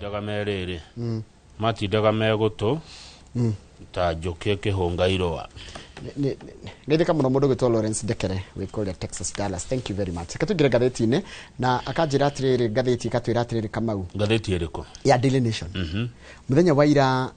Matindaga me rĩrĩ, matindaga me gũtũ ta njũkĩ ĩkĩhũnga irũa. Ngeithĩka mũno mũndũ gwĩtwo Lawrence Ndekere wĩ kũrĩa Texas, Dallas. Thank you very much. Reke tũingĩre ngathĩti-inĩ na akanjĩra atĩrĩrĩ, ngathĩti ĩkatwĩra atĩrĩrĩ, Kamau. Ngathĩti ĩrĩkũ? Ya Daily Nation. Mũthenya wa ira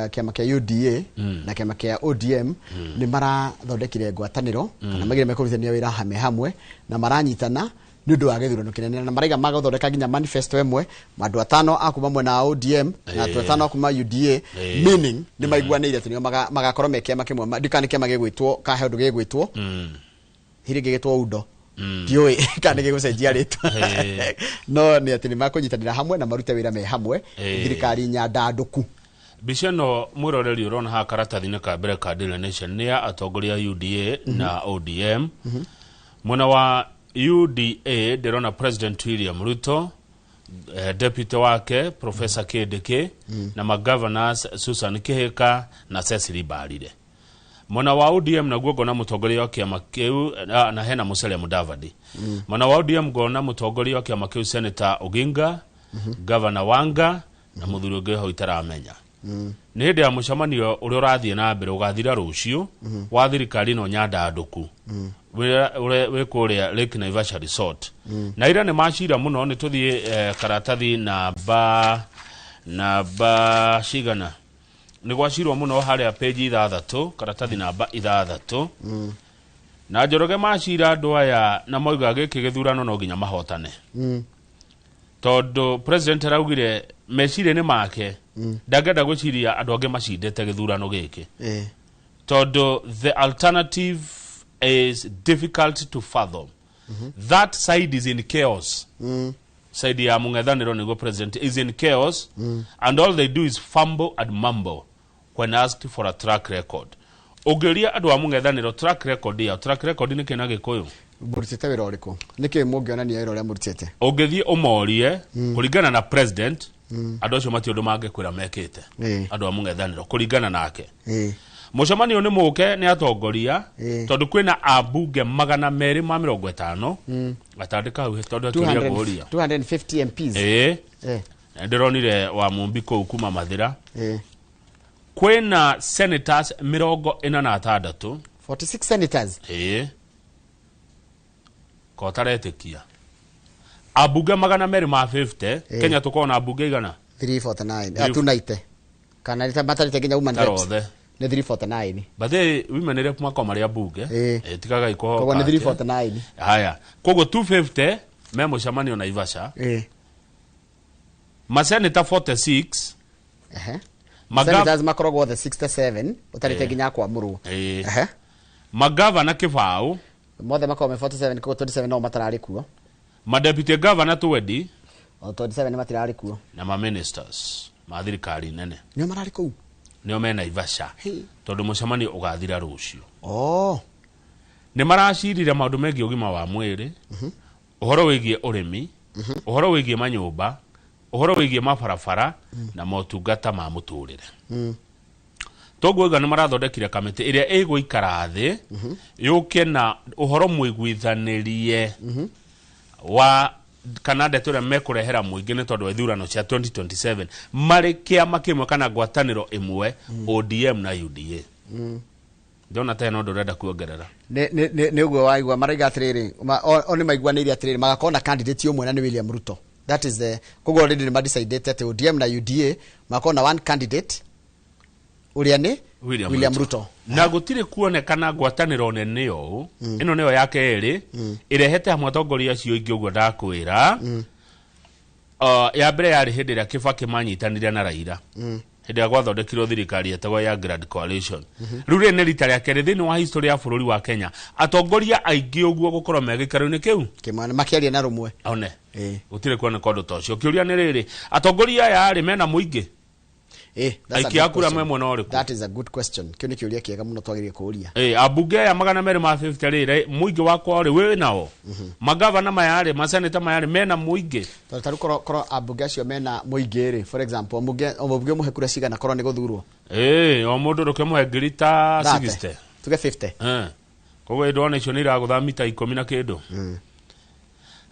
kĩama kĩa UDA na kĩama kĩa ODM nĩ marathondekire ngwatanĩro kana maigire mekũrutithania wĩra hamwe hamwe na maranyitana nĩ ũndũ wa gĩthurano kĩnene, na maraiga magũthondeka nginya manifesto ĩmwe, andũ atano a kuma mwena wa ODM na andũ atano a kuma UDA, meaning nĩ maiguanĩire atĩ nĩo magakorwo me kĩama kĩmwe. Ndikana nĩ kĩama gĩgwĩtwo ka he ũndũ gĩgwĩtwo hihi rĩngĩ gĩtwo undo, ndiũĩ kana nĩ gĩgũcenjia rĩtwa, no nĩ atĩ nĩ makũnyitanĩra hamwe na marute wĩra me hamwe, thirikari nyandandũku. Mbica ĩno mwĩroreri ũrona haha karatathi-inĩ ka mbere ka Daily Nation nĩ ya atongoria a UDA na ODM. Mwena wa UDA ndĩrona President William Ruto, deputy wake Professor Kindiki na magovernors Susan Kihika na Cecily Mbarire. Mwena wa ODM naguo ngona mũtongoria wa kĩama kĩu na hena Musalia Mudavadi. Mwena wa ODM ngona mũtongoria wa kĩama kĩu Senator Oginga, Governor Wanga na mũthuri ũngĩ hau itaramenya. Nĩ hĩndĩ ya mũcemanio ũrĩa ũrathiĩ na mbere ũgathira rũciũ wa thirikari ĩno nyandandũku wĩ kũrĩa Lake Naivasha Resort. Na ira nĩ macira mũno. Nĩ tũthiĩ karatathi namba cigana nĩ gwacirwo mũno harĩa page 6, karatathi namba 6. Na Njoroge macira andũ aya na moiga gĩkĩ gĩthurano no nginya mahotane, tondũ president araugire meciria-inĩ make ndangĩenda gwĩciria andũ angĩ macindĩte gĩthurano gĩkĩ, tondũ the alternative is difficult to fathom, that side is in chaos. Side ya mũng'ethanĩro nĩguo president is in chaos and all they do is fumble and mumble when asked for a track record. Ũngĩũria andũ a mũng'ethanĩro track record yao, track record nĩ kĩna Gĩkũyũ? Mũrutĩte wĩra ũrĩkũ? Nĩkĩ mũngĩonania wĩra ũrĩa mũrutĩte? Ũngĩthiĩ ũmorie, kũringana na president, andũ acio mati ũndũ mangĩkwĩra mekĩte. Andũ a mũng'ethanĩro kũringana nake, mũcemanio nĩ mũke nĩ atongoria, tondũ kwĩna ambunge 250 atandĩka hau tondũ atũria 200 ngũria. 250 MPs. Ĩĩ. Na ndĩronire wa Mumbi kũu kuma Mathĩra. Kwĩna senators 46. 46 senators. Ĩĩ, ko taretĩkia ambunge 250. Kenya tũkorwo na ambunge igana? 349, ah, 290 kana nĩ matarĩte nginya women reps. Tarothe. Nĩ 349. Bathe women rep makorwo marĩ ambunge. Tigagai kũhoka Koguo nĩ atĩ. 349. Haya, koguo 250 me mũcemanio Naivasha. Maseneta 46. Senators makoragwo othe 67 ũtarĩte nginya kwamũrwo. Magavana kĩbaũ. Mothe makoragwo me 47, koguo 27 no matararĩ kuo. Madeputy governor 20. O 27 nĩ matirarĩ kuo. Na maministers ma thirikari nene. Nĩo mararĩ kũu. Nĩo me Naivasha, tondũ mũcemanio ũgathira rũciũ. Oh. Nĩ maracirire maũndũ megiĩ ũgima wa mwĩrĩ, ũhoro wĩgiĩ ũrĩmi, ũhoro wĩgiĩ manyũmba, ũhoro wĩgiĩ mabarabara na motungata ma mũtũrĩre. Toguo nĩ marathondekire kamĩtĩ ĩrĩa ĩgũikara thĩ yũke na ũhoro mũiguithanĩrie wa kana ndeto ĩrĩa mekũrehera mũingĩ nĩ tondũ wa ithurano cia 2027 marĩ kĩama kĩmwe kana ngwatanĩro ĩmwe, ODM na UDA. Ndĩrona ta hena ũndũ ũrenda kuongerera. Nĩ ũguo waigua maraiga atĩrĩrĩ, o nĩ maiguanĩire atĩrĩrĩ, magakorwo na candidate ũmwe na nĩ William Ruto. That is the koguo already nĩ madecidĩte atĩ ODM na UDA magakorwo na one candidate ũrĩa nĩ William, William Ruto. Na gũtirĩ kuonekana ngwatanĩro nene ũũ. Ĩno nĩyo ya kerĩ ĩrehete hamwe atongoria acio ingĩ ũguo ndakwĩra. Ya mbere yarĩ hĩndĩ ĩrĩa Kibaki manyitanire na Raila, hĩndĩ ĩrĩa gwathondekirwo thirikari yetagwo ya Grand Coalition. Rĩu rĩrĩ nĩ rita rĩa kerĩ thĩinĩ wa history ya bũrũri wa Kenya atongoria aingĩ ũguo gũkorwo me gĩikaro-inĩ kĩu kĩmwe makĩaria na rũmwe. One gũtirĩ kuoneka ũndũ ta ũcio. Kĩũria nĩ rĩrĩ, atongoria aya rĩ mena mũingĩ? That's a Aikia good a kura question. me mwena ũrĩkũ? That is a good question. Kĩu nĩ kĩũria kĩega mũno twagĩrĩire kũũria. Ambunge aya 250 rĩ, mũingĩ wakwa rĩ wĩ nao? Magavana maya rĩ, maseneta maya rĩ, mena mũingĩ? Tondũ tarĩu korwo ambunge acio mena mũingĩ rĩ, for example, o mũmbunge mũhe kura cigana korwo nĩ gũthurwo? O mũndũ ndũkĩmũhe ngiri ta 30. 60. Tuge 50. Koguo ndona icio nĩ iragũtha mita 10 na kĩndũ.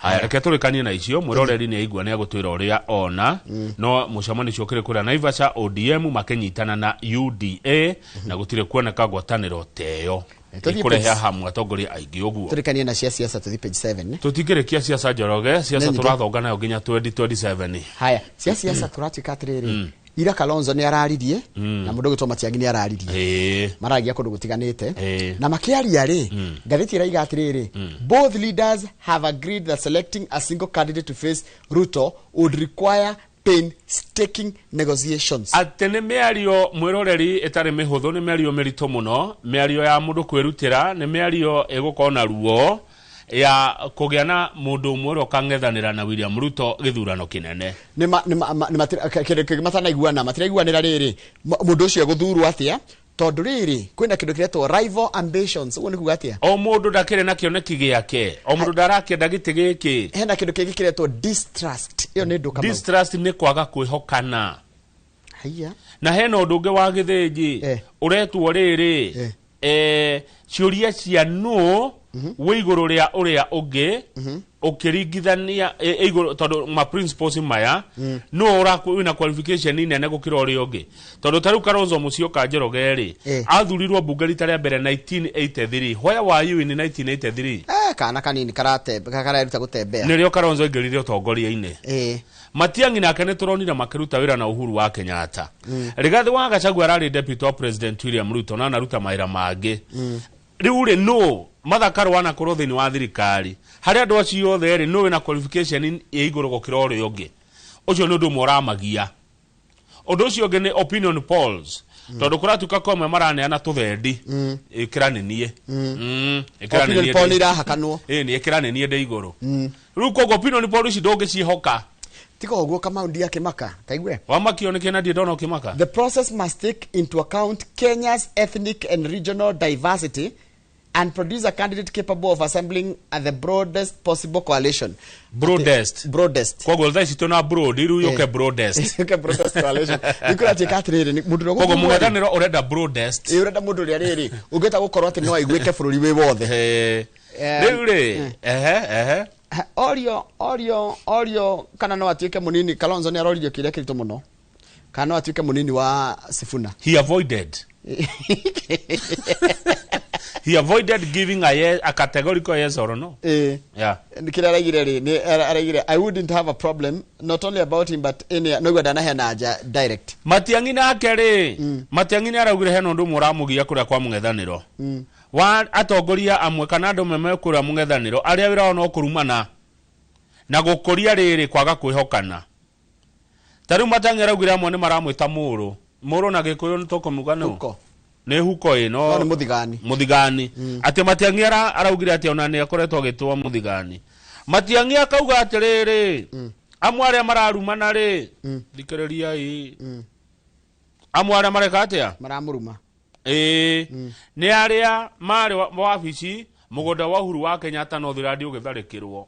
Haya, reke tũrĩkanie na icio. Mwĩroreri nĩ aigua, nĩ agũtwĩra ũrĩa ona. No mũcemanio ũcio ũkĩrĩ kũrĩa Naivasha, ODM makĩnyitana na UDA, na gũtirĩ kuoneka ngwatanĩro ta ĩyo Tũthiĩ ĩkũrehe hamwe atongoria aingĩ ũguo. Tũrĩkanie na cia siasa, tũthiĩ page 7. Tũtingĩrĩkia ciaca, Njoroge. Ciaca Nĩ nyingĩ. tũrathonga nayo nginya 2027. Haya, cia siasa tũratuĩka atĩrĩrĩ, ira Kalonzo nĩ araririe na mũndũ ũgwĩtwo Matiang'i nĩ araririe. Maragia kũndũ gũtiganĩte. Na makĩaria rĩ, ngathĩti ĩraiga atĩrĩrĩ, both leaders have agreed that selecting a single candidate to face Ruto would require painstaking negotiations. Atĩ nĩ mĩario, mwĩroreri, ĩtarĩ mĩhũthũ, nĩ mĩario mĩritũ mũno, mĩario ya mũndũ kwĩrutĩra, nĩ mĩario ĩgũkorwo na ruo ya kũgĩa na mũndũ ũmwe ũrĩa ũkang'ethanĩra na William Ruto gĩthurano kĩnene. Nĩ kĩndũ kĩngĩ matanaiguana, matiraiguanĩra rĩrĩ, mũndũ ũcio egũthurwo atĩa, tondũ rĩrĩ kwĩna kĩndũ kĩretwo rival ambitions. Ũguo nĩ kuga atĩa? O mũndũ ndakĩrĩ na kĩoneki gĩake, o mũndũ ndarakĩenda gĩtĩ gĩkĩ. Hena kĩndũ kĩngĩ kĩretwo distrust. Ĩyo nĩ ndũ, Kamau? Distrust nĩ kwaga kwĩhokana. Haiya. Na hena ũndũ ũngĩ wa gĩthĩnji ũretwo rĩrĩ, ciũria cia nũ wĩ igũrũ rĩa ũrĩa ũngĩ ũkĩringithania igũrũ, tondũ ma principles maya, nũ wĩna qualification nene gũkĩra ũrĩa ũngĩ? Tondũ ta rĩu Kalonzo Musyoka, Njoroge rĩ, athurirwo mbunge rita rĩa mbere 1983. Where were you in 1983? Kana kanini kareruta gũtembea. Nĩrĩo Kalonzo aingĩrire ũtongoria-inĩ. Matiang'i nake nĩ tũronire makĩruta wĩra na Uhuru wa Kenyatta. Rigathĩ wa Gachagua ararĩ deputy wa President William Ruto na anaruta mawĩra mangĩ. Rĩu rĩ, nũ Martha Karua anakorwo thĩinĩ wa thirikari? Harĩ andũ acio othe rĩ, nũ wĩna qualification ĩ igũrũ gũkĩra ũrĩa ũngĩ? Ũcio nĩ ũndũ ũmwe ũramagia. Ũndũ ũcio ũngĩ nĩ opinion polls, tondũ kũratuĩka kwa amwe maraneana tũthendi, ĩkĩra nĩ niĩ. Ĩkĩra nĩ Opinion niĩ poll nĩ irahakanwo. Ĩĩ, nĩ ĩkĩra nĩ niĩ ndĩ igũrũ. Rĩu koguo opinion poll ici ndũngĩciĩhoka. Tiga ũguo, Kamau, ndiakĩmaka taigue. Wamakio nĩ kĩna? Ndirĩ ndona ũkĩmaka. The process must take into account Kenya's ethnic and regional diversity and produce a candidate capable of assembling at the broadest possible coalition. Broadest. Broadest. Koguo thaa ici twĩna broad, rĩu yũke broadest. Yũke broadest coalition. Nĩ kũratuĩka atĩrĩrĩ, nĩ mũndũ ũrĩa koguo ũgũthurwo rĩ, mũng'ethanĩro ũrenda broadest. Ĩ, ũrenda mũndũ ũrĩa rĩrĩ ũngĩhota gũkorwo atĩ no aiguĩke bũrũri wĩ wothe. Rĩu rĩ, ehe. Ha, orio kana no atuĩke mũnini. Kalonzo nĩ aroririo kĩũria kĩritũ mũno, kana no atuĩke mũnini wa Sifuna. He avoided giving a yes, a categorical yes or no. Kĩrĩa araigire rĩ, nĩ araigire, "I wouldn't have a problem, not only about him but any." Noigua ndanaheana anja direct. Matiang'i nake rĩ, Matiang'i nĩ araugire hena ũndũ ũmwe ũramũgia kũrĩa kwa mũng'ethanĩro wa atongoria amwe kana andũ amwe me kũrĩa mũng'ethanĩro, arĩa wĩra wao no kũrumana na gũkũria rĩrĩ kwaga kwĩhokana. Ta rĩu Matiang'i araugire amwe nĩ maramwĩta mũrũ mũrũ, na Gĩkũyũ nĩ tũkũmuga nũ? Huko. Nĩ huko ĩ. No nĩ no mũthigani. Mũthigani. Atĩ Matiang'i araugire atĩ ona nĩ akoretwo agĩtwo mũthigani. Matiang'i akauga atĩrĩrĩ, amwe arĩa mararumana rĩ, thikĩrĩriai, amwe arĩa mareka atĩa? Maramũruma. Ĩĩ, nĩ arĩa marĩ wabici mũgũnda wa Uhuru wa Kenyatta North Land ũgĩtharĩkĩrwo.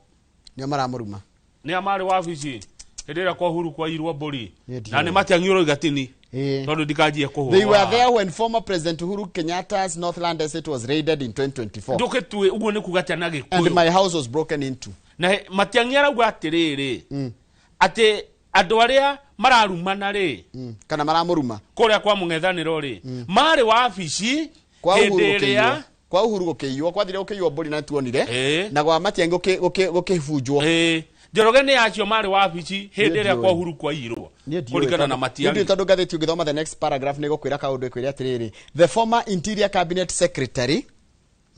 Nĩo maramũruma. Nĩ a marĩ wabici hĩndĩ ĩrĩa kwa Uhuru kwairwo mbũri. Niĩ ndiũĩ. Na nĩ Matiang'i ũroiga tini tondũ ndikanjie They were kũhũrwo. there when former President Uhuru Kenyatta's Northland estate was raided in 2024. Ndũgĩtue ũguo nĩ kuga atĩa na And Gĩkũyũ? my house was broken into. Na Matiang'i arauga atĩrĩrĩ, atĩ andũ arĩa mararumana rĩ, Kana maramũruma. Kũrĩa kwa mũng'ethanĩro rĩ, marĩ wabici Kwa Uhuru hĩndĩ gũkĩiywo. ĩrĩa Kwa Uhuru gũkĩiywo, kwathire gũkĩiywo mbũri na tuonire. Na gwa Matiang'i gũkĩbunjwo. Ĩĩ, Njoroge, nĩ acio marĩ wabici hĩndĩ ĩrĩa Niĩ kwa ndiũĩ. Uhuru kwaiyirwo Niĩ ndiũĩ kũringana na tondũ- Matiang'i. niĩ ndiũĩ tondũ ngathĩti ũngĩthoma the next paragraph nĩ gũkwĩra kaũndũ, ĩkwĩre atĩrĩrĩ, the former interior cabinet secretary,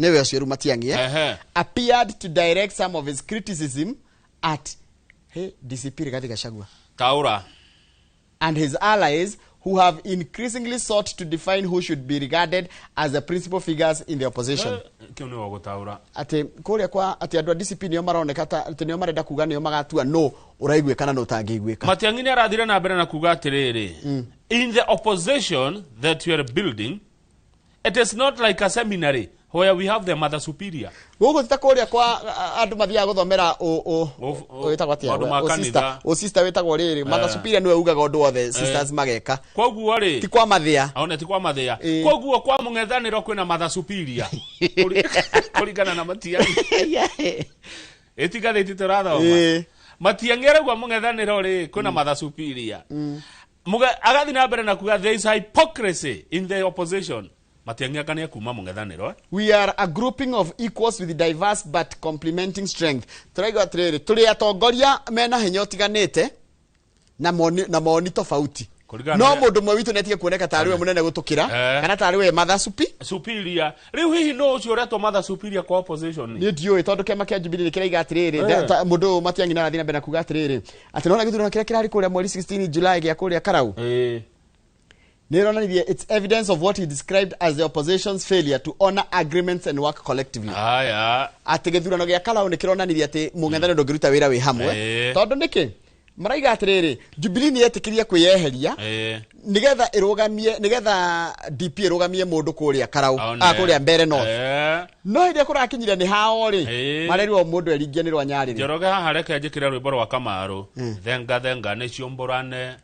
nĩwe ũcio rĩu Matiang'i, appeared to direct some of his criticism at, hey, DCP Rigathi Gachagua taũra and his allies who have increasingly sought to define who should be regarded as the principal figures in the opposition. Kĩu nĩwe gũtaũra. Atĩ kũrĩa kwa atĩ andũ a DCP nĩo maroneka ta atĩ nĩo marenda kuga nĩo magatua no ũraiguĩka na no ũtangĩiguĩka. Matiang'i nĩ arathire na mbere na kuga atĩrĩrĩ, in the opposition that we are building, it is not like a seminary where we have the mother superior. Gũkũ ti ta kũrĩa kwa andũ mathiaga gũthomera wĩtagwo atĩa? Maũndũ ma Ũ sister- kanitha. ũ sister wĩtagwo rĩrĩ mother superior, nĩwe ugaga ũndũ wothe sisters mageka. Koguo rĩ, ti kwa mathĩa. One ti kwa mathĩa. Koguo kwa mũng'ethanĩro kwĩna mother superior, kũringana na Matiang'i. Ĩti ngathĩti tũrathoma. Ĩĩ. Matiang'i araigua mũng'ethanĩro rĩ kwĩna Mother Superior. Agathiĩ na mbere na kuga there is hypocrisy in the opposition. Matiang'i anga nĩ akuma mũng'ethanĩro, eh? We are a grouping of equals with diverse but complementing strength. Tũraigua atĩrĩrĩ, tũrĩ atongoria mena hinya ũtiganĩte na moni tofauti. Kũringana No na- mũndũ ũmwe witũ nĩatige kuoneka tarĩ we mũnene gũtũkĩra kana tarĩ we Mother Supi. Superior. Rĩu hihi no ũcio ũretwo Mother Superior kwa opposition? Niĩ ndiũĩ, tondũ kĩama kĩa Jubilee nĩ kĩraiga atĩrĩrĩ, mũndũ ũyũ Matiang'i nĩarathiĩ na mbere na kuga atĩrĩrĩ, atĩ nona gĩthurano kĩrĩa kĩrarĩ kũrĩa mweri 16 July gĩa kũrĩa Karau nĩ ĩronanirie it's evidence of what he described as the opposition's failure to honor agreements and work collectively. Aya. Atĩ gĩthurano gĩa Karau nĩ kĩronanirie atĩ mũng'ethanĩro ndũngĩruta wĩra wĩ hamwe. Tondũ nĩkĩ maraiga atĩrĩrĩ, Jubilee nĩ yetĩkĩria kwĩyeheria nĩgetha ĩrũgamie, nĩgetha DP ĩrũgamie mũndũ kũrĩa Karau. One. Ah, kũrĩa Mbere North. No hĩndĩ ĩrĩa kũrakinyire nĩ hao rĩ, marerirwo mũndũ eringie nĩ rwa nyarĩrĩ. Njoroge, haha reke njĩkĩre rwĩmbo rwa Kamaru, thenga thenga nĩ ciũmbũrane.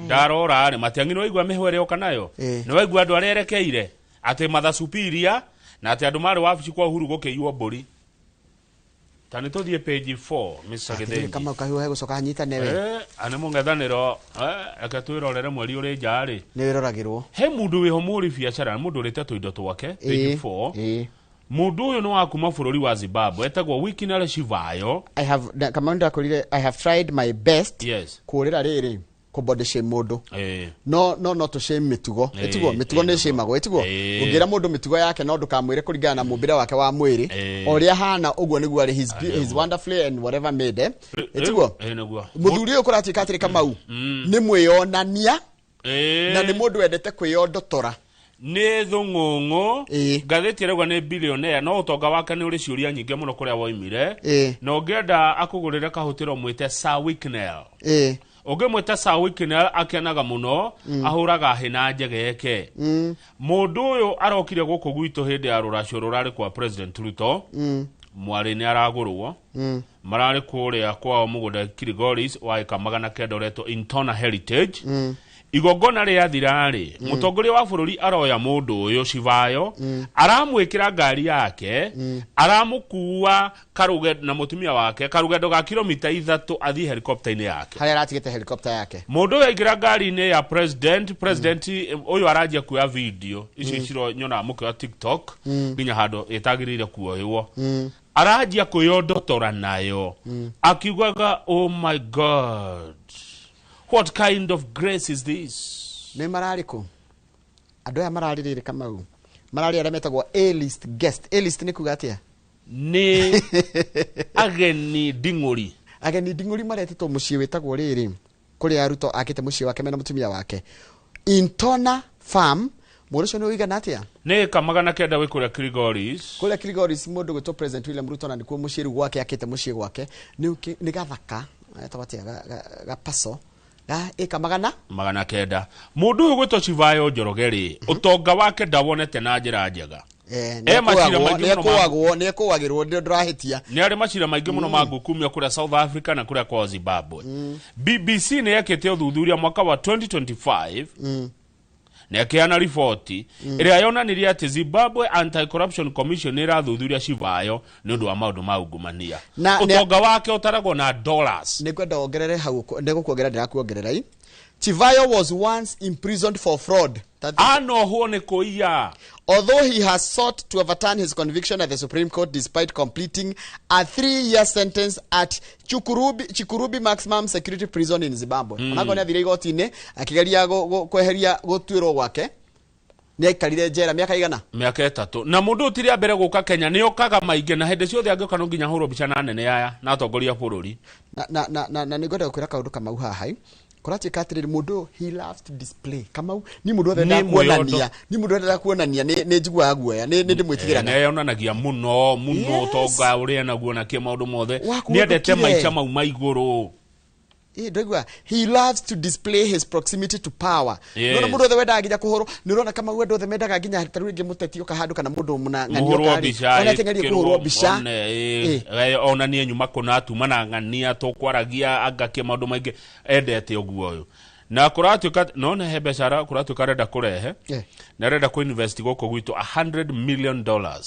Ndarora rĩ, Matiang'i nĩ waigua mĩhwa ĩrĩa oka nayo? Nĩ waigua andũ arĩa erekeire atĩ Mother Superior na atĩ andũ marĩ wabici kwa Uhuru gũkĩiywo mbũri? Ta nĩ tũthiĩ page 4, Mr. Gĩthĩnji. Kamau kahiũ hegũcoka hanyitane we. Nĩ mũng'ethanĩro, reke twĩrorere mweri ũrĩ nja rĩ. Nĩ wĩroragĩrwo. He mũndũ wĩho mũri biacara, mũndũ ũrĩte tũindo twake, page 4. Mũndũ ũyũ nĩ wa kuma bũrũri wa Zimbabwe, etagwo Wicknell Chivayo. I have Kamau, ndakwĩrire I have tried my best kũrĩra rĩrĩ kũ body shame mũndũ. No to shame mĩtugo. Ĩtiguo mĩtugo nĩ ĩcĩmagwo, ĩtiguo? Ũngĩra mũndũ mĩtugo yake, no ndũkamwĩre kũringana na mũmbĩre wake wa mwĩrĩ. O ũrĩa hana ũguo nĩguo arĩ. He's wonderfully and whatever made, eh? Ĩtiguo? Ĩĩ, nĩguo. Mũthuri ũyũ kũratuĩka atĩrĩ, Kamau, nĩ mwĩyonania na nĩ mũndũ wendete kwĩyondotora. Nĩ thũng'ũng'ũ. Ngathĩti ĩrauga nĩ billionaire, no ũtonga wake nĩ ũrĩ ciũria nyingĩ mũno kũrĩa woimire. Na ũngĩenda akũgũrĩre kahũtĩro, mwĩte Sir Wicknell. Ũngĩmwĩta Sir Wicknell akenaga mũno. Ahũraga hĩ na njegeke. Mũndũ ũyũ arokire gũkũ gwitũ hĩndĩ ya rũracio rũrarĩ kwa President Ruto. Mwarĩ nĩ aragũrwo. Mararĩ kũrĩa kwao mũgũnda Kilgoris wa ĩka 900 ũretwo Intona Heritage. Igongona rĩathira-rĩ, mũtongoria wa bũrũri aroya mũndũ ũyũ Chivayo, aramwĩkĩra ngari yake, aramũkua karũgendo na mũtumia wake, karũgendo ga kilomita 3 athiĩ helicopter-inĩ yake. Harĩa aratigĩte helicopter yake. Mũndũ ũyũ aingĩra ngari-inĩ ya president, president ũyũ aranjia kuoya video icio ciro nyonaga mũkĩoya TikTok nginya handũ ĩtagĩrĩire kuoywo, aranjia kwĩyondotora nayo akiugaga, "Oh my God, what kind of grace is this?" Nĩ mararĩ kũ andũ aya mararĩ rĩrĩ, Kamau? Mararĩ arĩa metagwo A list guest. A list nĩ kuga atĩa? Nĩ ageni nding'ũri. Ageni nding'ũri maretĩtwo mũciĩ wĩtagwo rĩrĩ, kũrĩa Ruto akĩte mũciĩ wake mena mũtumia wake, Intona Farm. Mũndũ ũcio nĩ ũigana atĩa? Nĩ ĩka 900 wĩ kũrĩa Kilgoris. Kũrĩa Kilgoris, mũndũ gwĩtwo President William Ruto, na nĩkuo mũciĩ rĩu gwake, akĩte mũciĩ gwake. Nĩ gathaka, etagwo atĩa, gapaco ga ĩka magana 900. Mũndũ ũyũ gwĩtwo Chivayo, Njoroge rĩ, ũtonga wake ndawonete na njĩra njega. Macira maingĩ mũno. Nĩekũagwo, nĩekũagĩrwo, ndũrahĩtia. Nĩ arĩ macira maingĩ mũno ma ngukumio kũrĩa South Africa na kũrĩa kwa Zimbabwe. BBC nĩ yekĩte ũthuthuria mwaka wa 2025 na ĩkĩheana riboti ĩrĩa yonanirie atĩ Zimbabwe Anti-Corruption Commission nĩ ĩrathuthuria Chivayo nĩ ũndũ wa maũndũ ma ungumania. Ũtonga wake ũtaragwo na dollars. Nĩ ngwenda wongerere hau, nĩ gũkuongerera ndĩrakuongerera i Chivayo was once imprisoned for fraud. Anohwo nĩ kũiya. Although he has sought to overturn his conviction at the Supreme Court despite completing a 3-year sentence at Chikurubi Maximum Security Prison in Zimbabwe. Onakorwo nĩ athire igoti-inĩ akĩgeria kweheria gũtuĩrwo gwake, nĩ aikarire njera mĩaka igana? Mĩaka 3. Na mũndũ ũyũ ti rĩa mbere gũka Kenya, nĩ okaga maingĩ, na hĩndĩ ciothe angĩũka no nginya ahũrwo mbica na nene aya na atongoria a bũrũri. Na nĩ ngwenda gũkwĩra kaũndũ, Kamau, haha kũratuĩka atĩrĩrĩ, mũndũ ũyũ, he loves to display. Kamau, ni mũndũ wothe Nĩ endaga kuonania, mwĩyondo. ni mũndũ endaga kuonania, nĩ njiguaga guoya, nĩ ndĩmwĩtigĩraga. Nĩ yonanagia mũno mũno. Ũtonga ũrĩa naguo na kĩ maũndũ mothe. Waku nĩ endete ũthũkire. maica mau ma igũrũ. Ĩ, ndwaigua, he loves to display his proximity to power. Nona mũndũ wothe wendaga nginya kũhũrwo, nĩ ũrona, Kamau, andũ othe mendaga nginya ta rĩu rĩngĩ mũteti oka handũ kana mũndũ mũna ng'ani mũhũrwo oka rĩ, mbica. ona ateng'erie kũhũrwo mbica. One, onanie nyuma kũna tuma na ng'ania tũkwaragia angakie maũndũ maingĩ, endete ũguo ũyũ. Na kũratuĩka nona he mbeca kũratuĩka arenda kũrehe. Na arenda kũ invest gũkũ gwitũ $100 million.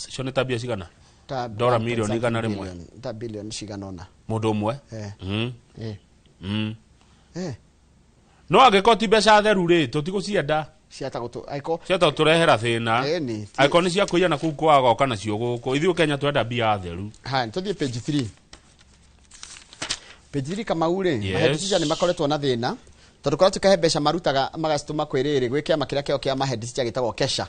Icio nĩ ta mbia cigana? Ta Dora milioni 100. Ta billion cigana ũna. Mũndũ ũmwe. Eh. Eh. Eh. No angĩkorwo ti mbeca theru rĩ, tũtigũcienda. Ciata gũtũ aiko. Ciata tũrehera thĩna. Ĩni. Angĩkorwo nĩ cia kũiya na kũu kwagoka nacio gũkũ, ithuĩ Kenya twenda mbia theru. Haya, tũthiĩ page 3. Page 3, Kamau rĩ. Yes. Mahead teacher nĩ makoretwo na thĩna tondũ kũratuĩka he mbeca marutaga magacitũma kwĩ rĩrĩ, gwĩ kĩama kĩrĩa kĩao kĩa mahead teacher gĩtagwo Kesha.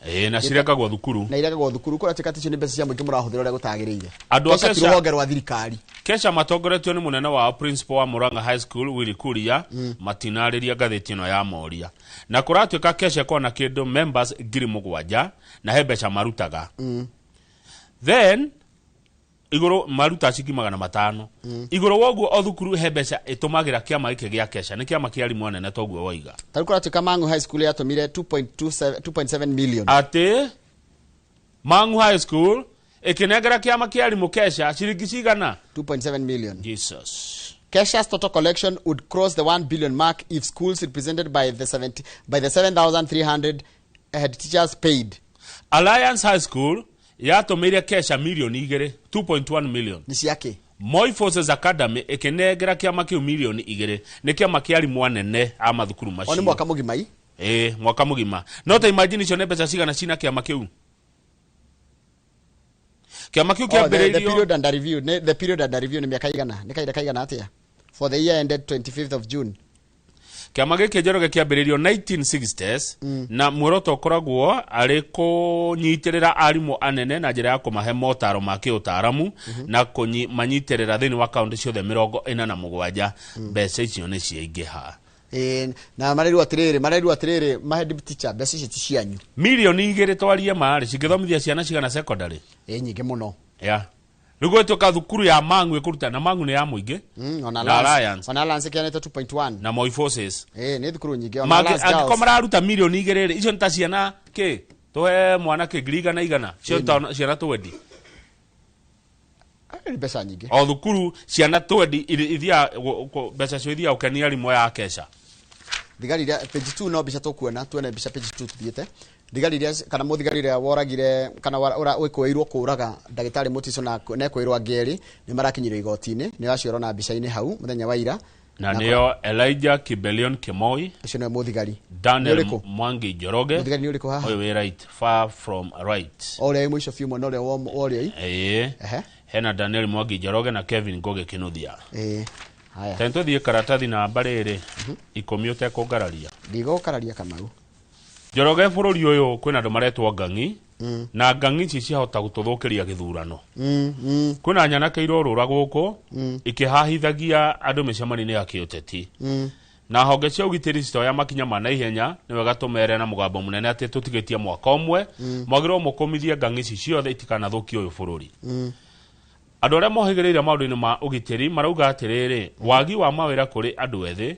Ĩĩ, na cirekagwo thukuru. Na iregagwo thukuru. Kũratuĩka atĩ icio nĩ mbeca cia mũingĩ mũrahũthĩra ũrĩa gũtagĩrĩire. Andũ a Kesha ti rũhonge rwa thirikari. Kesha matongoretio nĩ mũnene wao, principal wa Murang'a High School Willy Kuria, matinarĩria ngathĩti ĩno ya moria. Na kũratuĩka Kesha ĩkoragwo na kĩndũ members 7,000 na he mbeca marutaga. Then igũrũ maruta ciringi 500. Igũrũ wa ũguo, o thukuru he mbeca ĩtũmagĩra kĩama gĩkĩ gĩa Kesha, nĩ kĩama kĩa arimũ anene toguo woiga. Ta rĩu kũratuĩka Mang'u High School yatũmire 2.27 2.7 million. Atĩ Mang'u High School ĩkĩnengera kĩama kĩa arimũ Kesha ciringi cigana? 2.7 million. Jesus. Kesha's total collection would cross the 1 billion mark if schools represented by the 70, by the 7,300 head teachers paid. Alliance High School yatũmĩire Kesha milioni 2, 2.1 million. Nĩ ciake. Moi Forces Academy ĩkĩnengera kĩama kĩu milioni 2, nĩ kĩama kĩa arimũ anene a mathukuru O nĩ macio. mwaka mũgima i. Ĩĩ, mwaka mũgima. No ta imagine icio nĩ mbeca cigana cina kĩama kĩu? Kĩama kĩu Oh, the kĩambĩrĩirio period under review, the period under review nĩ mĩaka igana, nĩ kahinda kaigana atĩa? For the year ended 25th of June. Kĩama gĩkĩ, Njoroge, kĩambĩrĩirio 1960s na muoroto ũkoragwo arĩ kũnyitĩrĩra arimũ anene na njĩra ya kũmahe motaro ma kĩũtaaramu na kũmanyitĩrĩra thĩinĩ wa kaunti ciothe 47. Mbeca icio nĩ ciaingĩha. Ĩĩ, na marerwo atĩrĩrĩ ma head teacher, mbeca ici ti cianyu. 2 milioni twarie marĩ cingĩthomithia ciana cigana secondary? Ĩ, nyingĩ mũno. Ya rĩu gwĩtuĩka thukuru ya Mang'u ĩkũruta, na Mang'u nĩ ya mũingĩ. Ona Na Alliance, Alliance. ona Alliance ĩkĩanĩte 2.1. Na Moi Forces. Ĩĩ, nĩ thukuru nyingĩ, ona Alliance Angĩkorwo Girls. mararuta 2 milioni rĩ, icio nĩ ta ciana kĩ tũhe mwana kĩ ngiri igana igana, cio nĩ ta ciana 20. Ah, nĩ mbeca nyingĩ. O thukuru ciana 20 ithiaga mbeca cio ithiaga gũkenia arimũ ya Kesha. Thigari iria, page 2, no mbica tũkuona, tuone mbica page 2 tuthiĩte. Thigari iria kana mũthigari ũrĩa woragire kana wĩkũĩirwo kũraga ndagĩtarĩ Mũtiso na nekwĩrwo angĩ erĩ nĩ marakinyire igoti-inĩ, nĩ acio ũrona mbica-inĩ hau mũthenya wa ira. Na nĩo Elijah Kibelion Kimoi. Ũcio nĩwe mũthigari. Daniel Nĩ ũrĩkũ? Mwangi Njoroge. Mũthigari nĩ ũrĩkũ haha? Ũyũ wĩ right, far from right. O ũrĩa wĩ mũico biũ, mwena ũrĩa wa ũrĩo i. Ĩĩ. Ehe. Hena Daniel Mwangi Njoroge na Kevin Ngugi Kinuthia. Ĩĩ, haya. Tene tũthiĩ karatathi namba rĩrĩ 10 ũtekũngararia. Ndigũkararia, Kamau. Njoroge, bũrũri ũyũ kwĩna andũ maretwo ngang'i, na ngang'i ici ciahota gũtũthũkĩria gĩthurano. Kwĩna nyanake irorũra gũkũ ikĩhahithagia andũ mĩcemanio-inĩ ya kĩũteti, na honge cia ũgitĩri citoya makinya ma naihenya. Nĩ wega tũmere na mũgambo mũnene atĩ tũtigĩtie mwaka ũmwe, mwagĩrĩirwo mũkũmithie ngang'i ici ciothe itikanathũkie ũyũ bũrũri. Andũ arĩa mohĩgĩrĩire maũndũ-inĩ ma ũgitĩri marauga atĩrĩrĩ, wagi wa mawĩra kũrĩ andũ ethĩ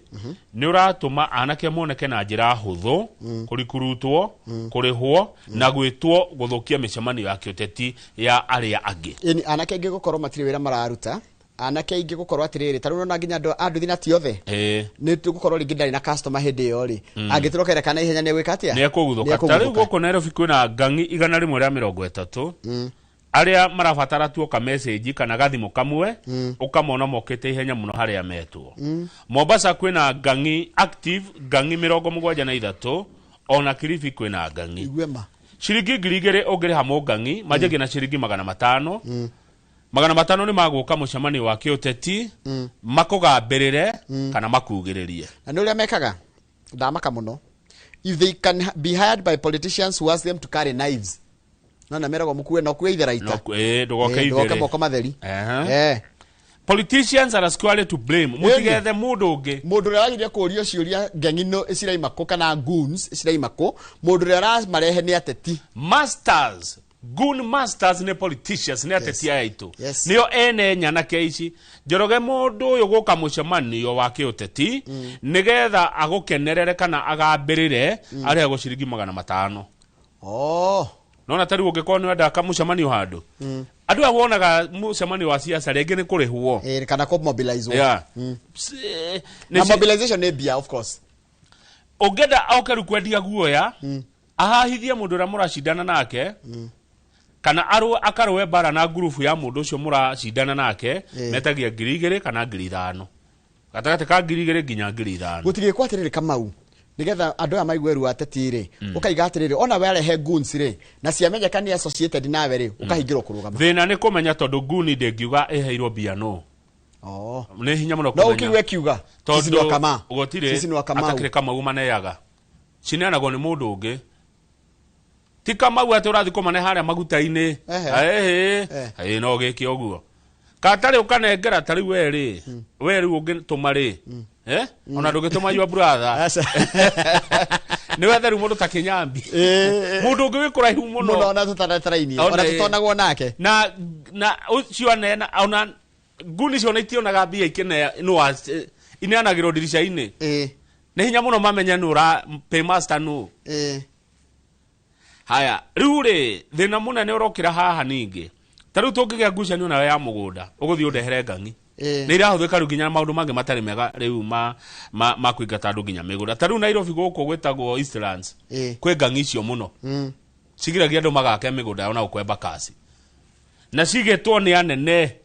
nĩ ũratũma anake moneke na njĩra hũthũ kũrikurutwo, kũrĩhwo na gwĩtwo gũthũkia mĩcemanio ya kĩũteti ya arĩa angĩ. Ĩni, anake aingĩ gũkorwo matirĩ wĩra mararuta, anake aingĩ gũkorwo atĩrĩrĩ, ta rĩu ũrona nginya andũ a nduthi na ti othe, nĩ tũgũkorwo rĩngĩ ndarĩ na customer hĩndĩ ĩyo rĩ, angĩtũrokera kana ihenya nĩ egwĩka atĩa? Nĩ ekũguthũka. Ta rĩu gũkũ Nairobi kwĩna ngang'i 130 arĩa marabatara tu ka message kana gathimũ kamwe, ũkamona mokĩte ihenya mũno harĩa metwo. Mombasa kwĩna ngang'i active, ngang'i 73, ona Kilifi kwĩna ngang'i. Igue ma. Ciringi 2,000 ũngĩrĩha mũngang'i, manjagia na ciringi 500. 500 nĩ magũka mũcemanio wa kĩũteti makũgambĩrĩre kana makugĩrĩrie. Na nĩ ũrĩa mekaga ndamaka mũno, if they can be hired by politicians who ask them to carry knives, no na meragwo mũkue no kue itheraita. Ndũgoke Ndũgoke ithĩrĩ. moko matheri. Ehe. Politicians are squarely to blame, mũtigethe mũndũ ũngĩ. Mũndũ ũrĩa wagĩrĩire kũũrio ciũria, ng'eng'ino ciraima kũ kana goons ciraima kũ, mũndũ ũrĩa aramarehe nĩ ateti. Masters, goon masters nĩ politicians, nĩ ateti aya aitũ. Nĩo ene nyanake ici. Njoroge, mũndũ ũyũ gũka mũcemanio wa kĩũteti nĩgetha agũkenerere kana agambĩrĩre, arĩhagwo ciringi 500. Oh. Nona ta rĩu ũngĩkorwo nĩ wenda kamũcemanio handũ, andũ aya wonaga mũcemanio wa siasa rĩngĩ nĩ kũrĩhwo. Kana kũ mobilize. Yeah. Na mobilization nĩ mbia, of course. Ũngĩenda oke rĩu kwendia guoya, ahahithie mũndũ ũrĩa mũracindana nake, Kana arũe akarũe mbara na ngurubu ya mũndũ ũcio mũracindana nake. Metagia 2,000 kana 5,000, gatagatĩ ka 2,000 nginya 5,000. Gũtigĩkwo atĩrĩrĩ, Kamau, nĩgetha andũ aya maigue ruo ateti rĩ, ũkaiga atĩrĩrĩ, ona we arehe goons rĩ, na ciamenyeka nĩ associated nawe rĩ, ũkahingĩrwo kũrũgama. Thĩna nĩ kũmenya, tondũ nguni ndĩngiuga ĩheirwo mbia no. Nĩ hinya mũno No kũmenya. ũkiuge kiuga sisi ni Tondũ wakama. Gũtirĩ. Sisi ni wakamau. Atakĩrĩ Kamau, maneaga cineanagwo nĩ mũndũ ũngĩ, ti Kamau atĩ ũrathiĩ kũmane harĩa maguta-inĩ. Ehe. Ehe. Ĩ no gĩke ũguo katarĩ ũkanengera tarĩu we rĩ, we rĩu ũngĩtũma rĩ, eh, ona ndũngĩtũma your brother. Aca. Nĩ wethe rĩu mũndũ ta Kĩnyambi, mũndũ ũngĩ wĩ kũraihu mũno. Mũno. Ona tũtaratarainie. Ona ona ĩ. tũtonagwo nake. Na ũcio anena ona nguni icio ona itionaga mbia ikĩnea no ineanagĩrwo ndirica-inĩ. Nĩ hinya mũno mamenye nũ ũra paymaster nũ. Haya, rĩu rĩ, thĩna mũnene ũrokĩra haha ningĩ, ta rĩu tũngĩgĩa ngucanio nawe ya mũgũnda, ũgũthiĩ ũndehere ngang'i. Nĩ irahũthĩka rĩu nginya maũndũ mangĩ matarĩ mega rĩu ma kũingata andũ nginya mĩgũnda. Ta rĩu Nairobi gũkũ gwĩtagwo Eastlands, kwĩ ngang'i icio mũno. Cigiragia andũ magake mĩgũnda yao na gũkwemba kasi na cigĩtwo nĩ anene.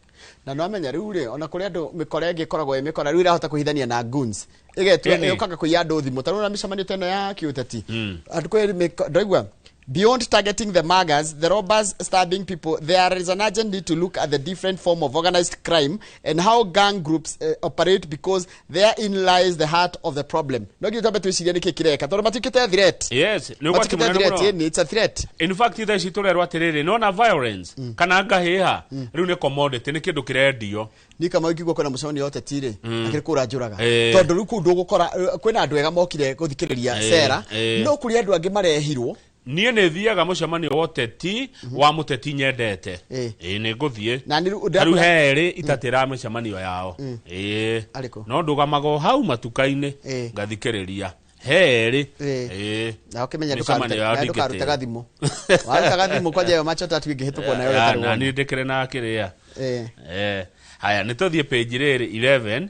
Na no amenya rĩu rĩ, ona kũrĩ andũ mĩkora ĩngĩ ĩkoragwo ĩ mĩkora rĩu ĩrahota kũhithania na goons, ĩgetua Ĩni. ĩũkaga kũiya andũ thimũ. Ta rĩu na mĩcemanio ta ĩno ya kĩũteti, andũ kwĩ ndaigua beyond targeting the muggers, the robbers stabbing people, there is an urgent need to look at the different form of organized crime and how gang groups operate, because therein lies the heart of the problem. No nginya twambe twĩcirie nĩkĩ kĩreka, tondũ matuĩkĩte threat. Yes, nĩ ũgwati Matuĩkĩte mũnene threat. mũno. Ĩni, it's a threat. In fact, thaa ici tũrerwo atĩrĩrĩ, nona violence kana ngahĩha rĩu nĩ commodity, nĩ kĩndũ kĩrendio. Ni kama ingĩigua kwĩna mũcemanio wa ũteti rĩ, akĩrĩ kũra njũraga, tondũ rĩu kũu ndũgũkora kwĩna andũ ega mokire gũthikĩrĩria cera, no kũrĩ andũ angĩ marehirwo. Niĩ nĩ thiaga mũcemanio wa ũteti wa mũteti nyendete. Ĩĩ, nĩ ngũthiĩ. Na nĩ rĩu Ta rĩu herĩ itatĩra mĩcemanio yao, ĩĩ. Arĩkũ? No ndũgamaga o hau matuka-inĩ, ngathikĩrĩria herĩ. Ĩĩ. Na ũkĩmenya Mĩcemanio yao ndũkarute ndingĩtĩra. gathimũ, waruta gathimũ kwanja ĩyo macho tatu ĩngĩhĩtũkwo nayo Ya, ũtarĩ na wona. niĩ ndĩkĩrĩ na kĩrĩa. Haya, nĩ tũthiĩ page rĩrĩ 11,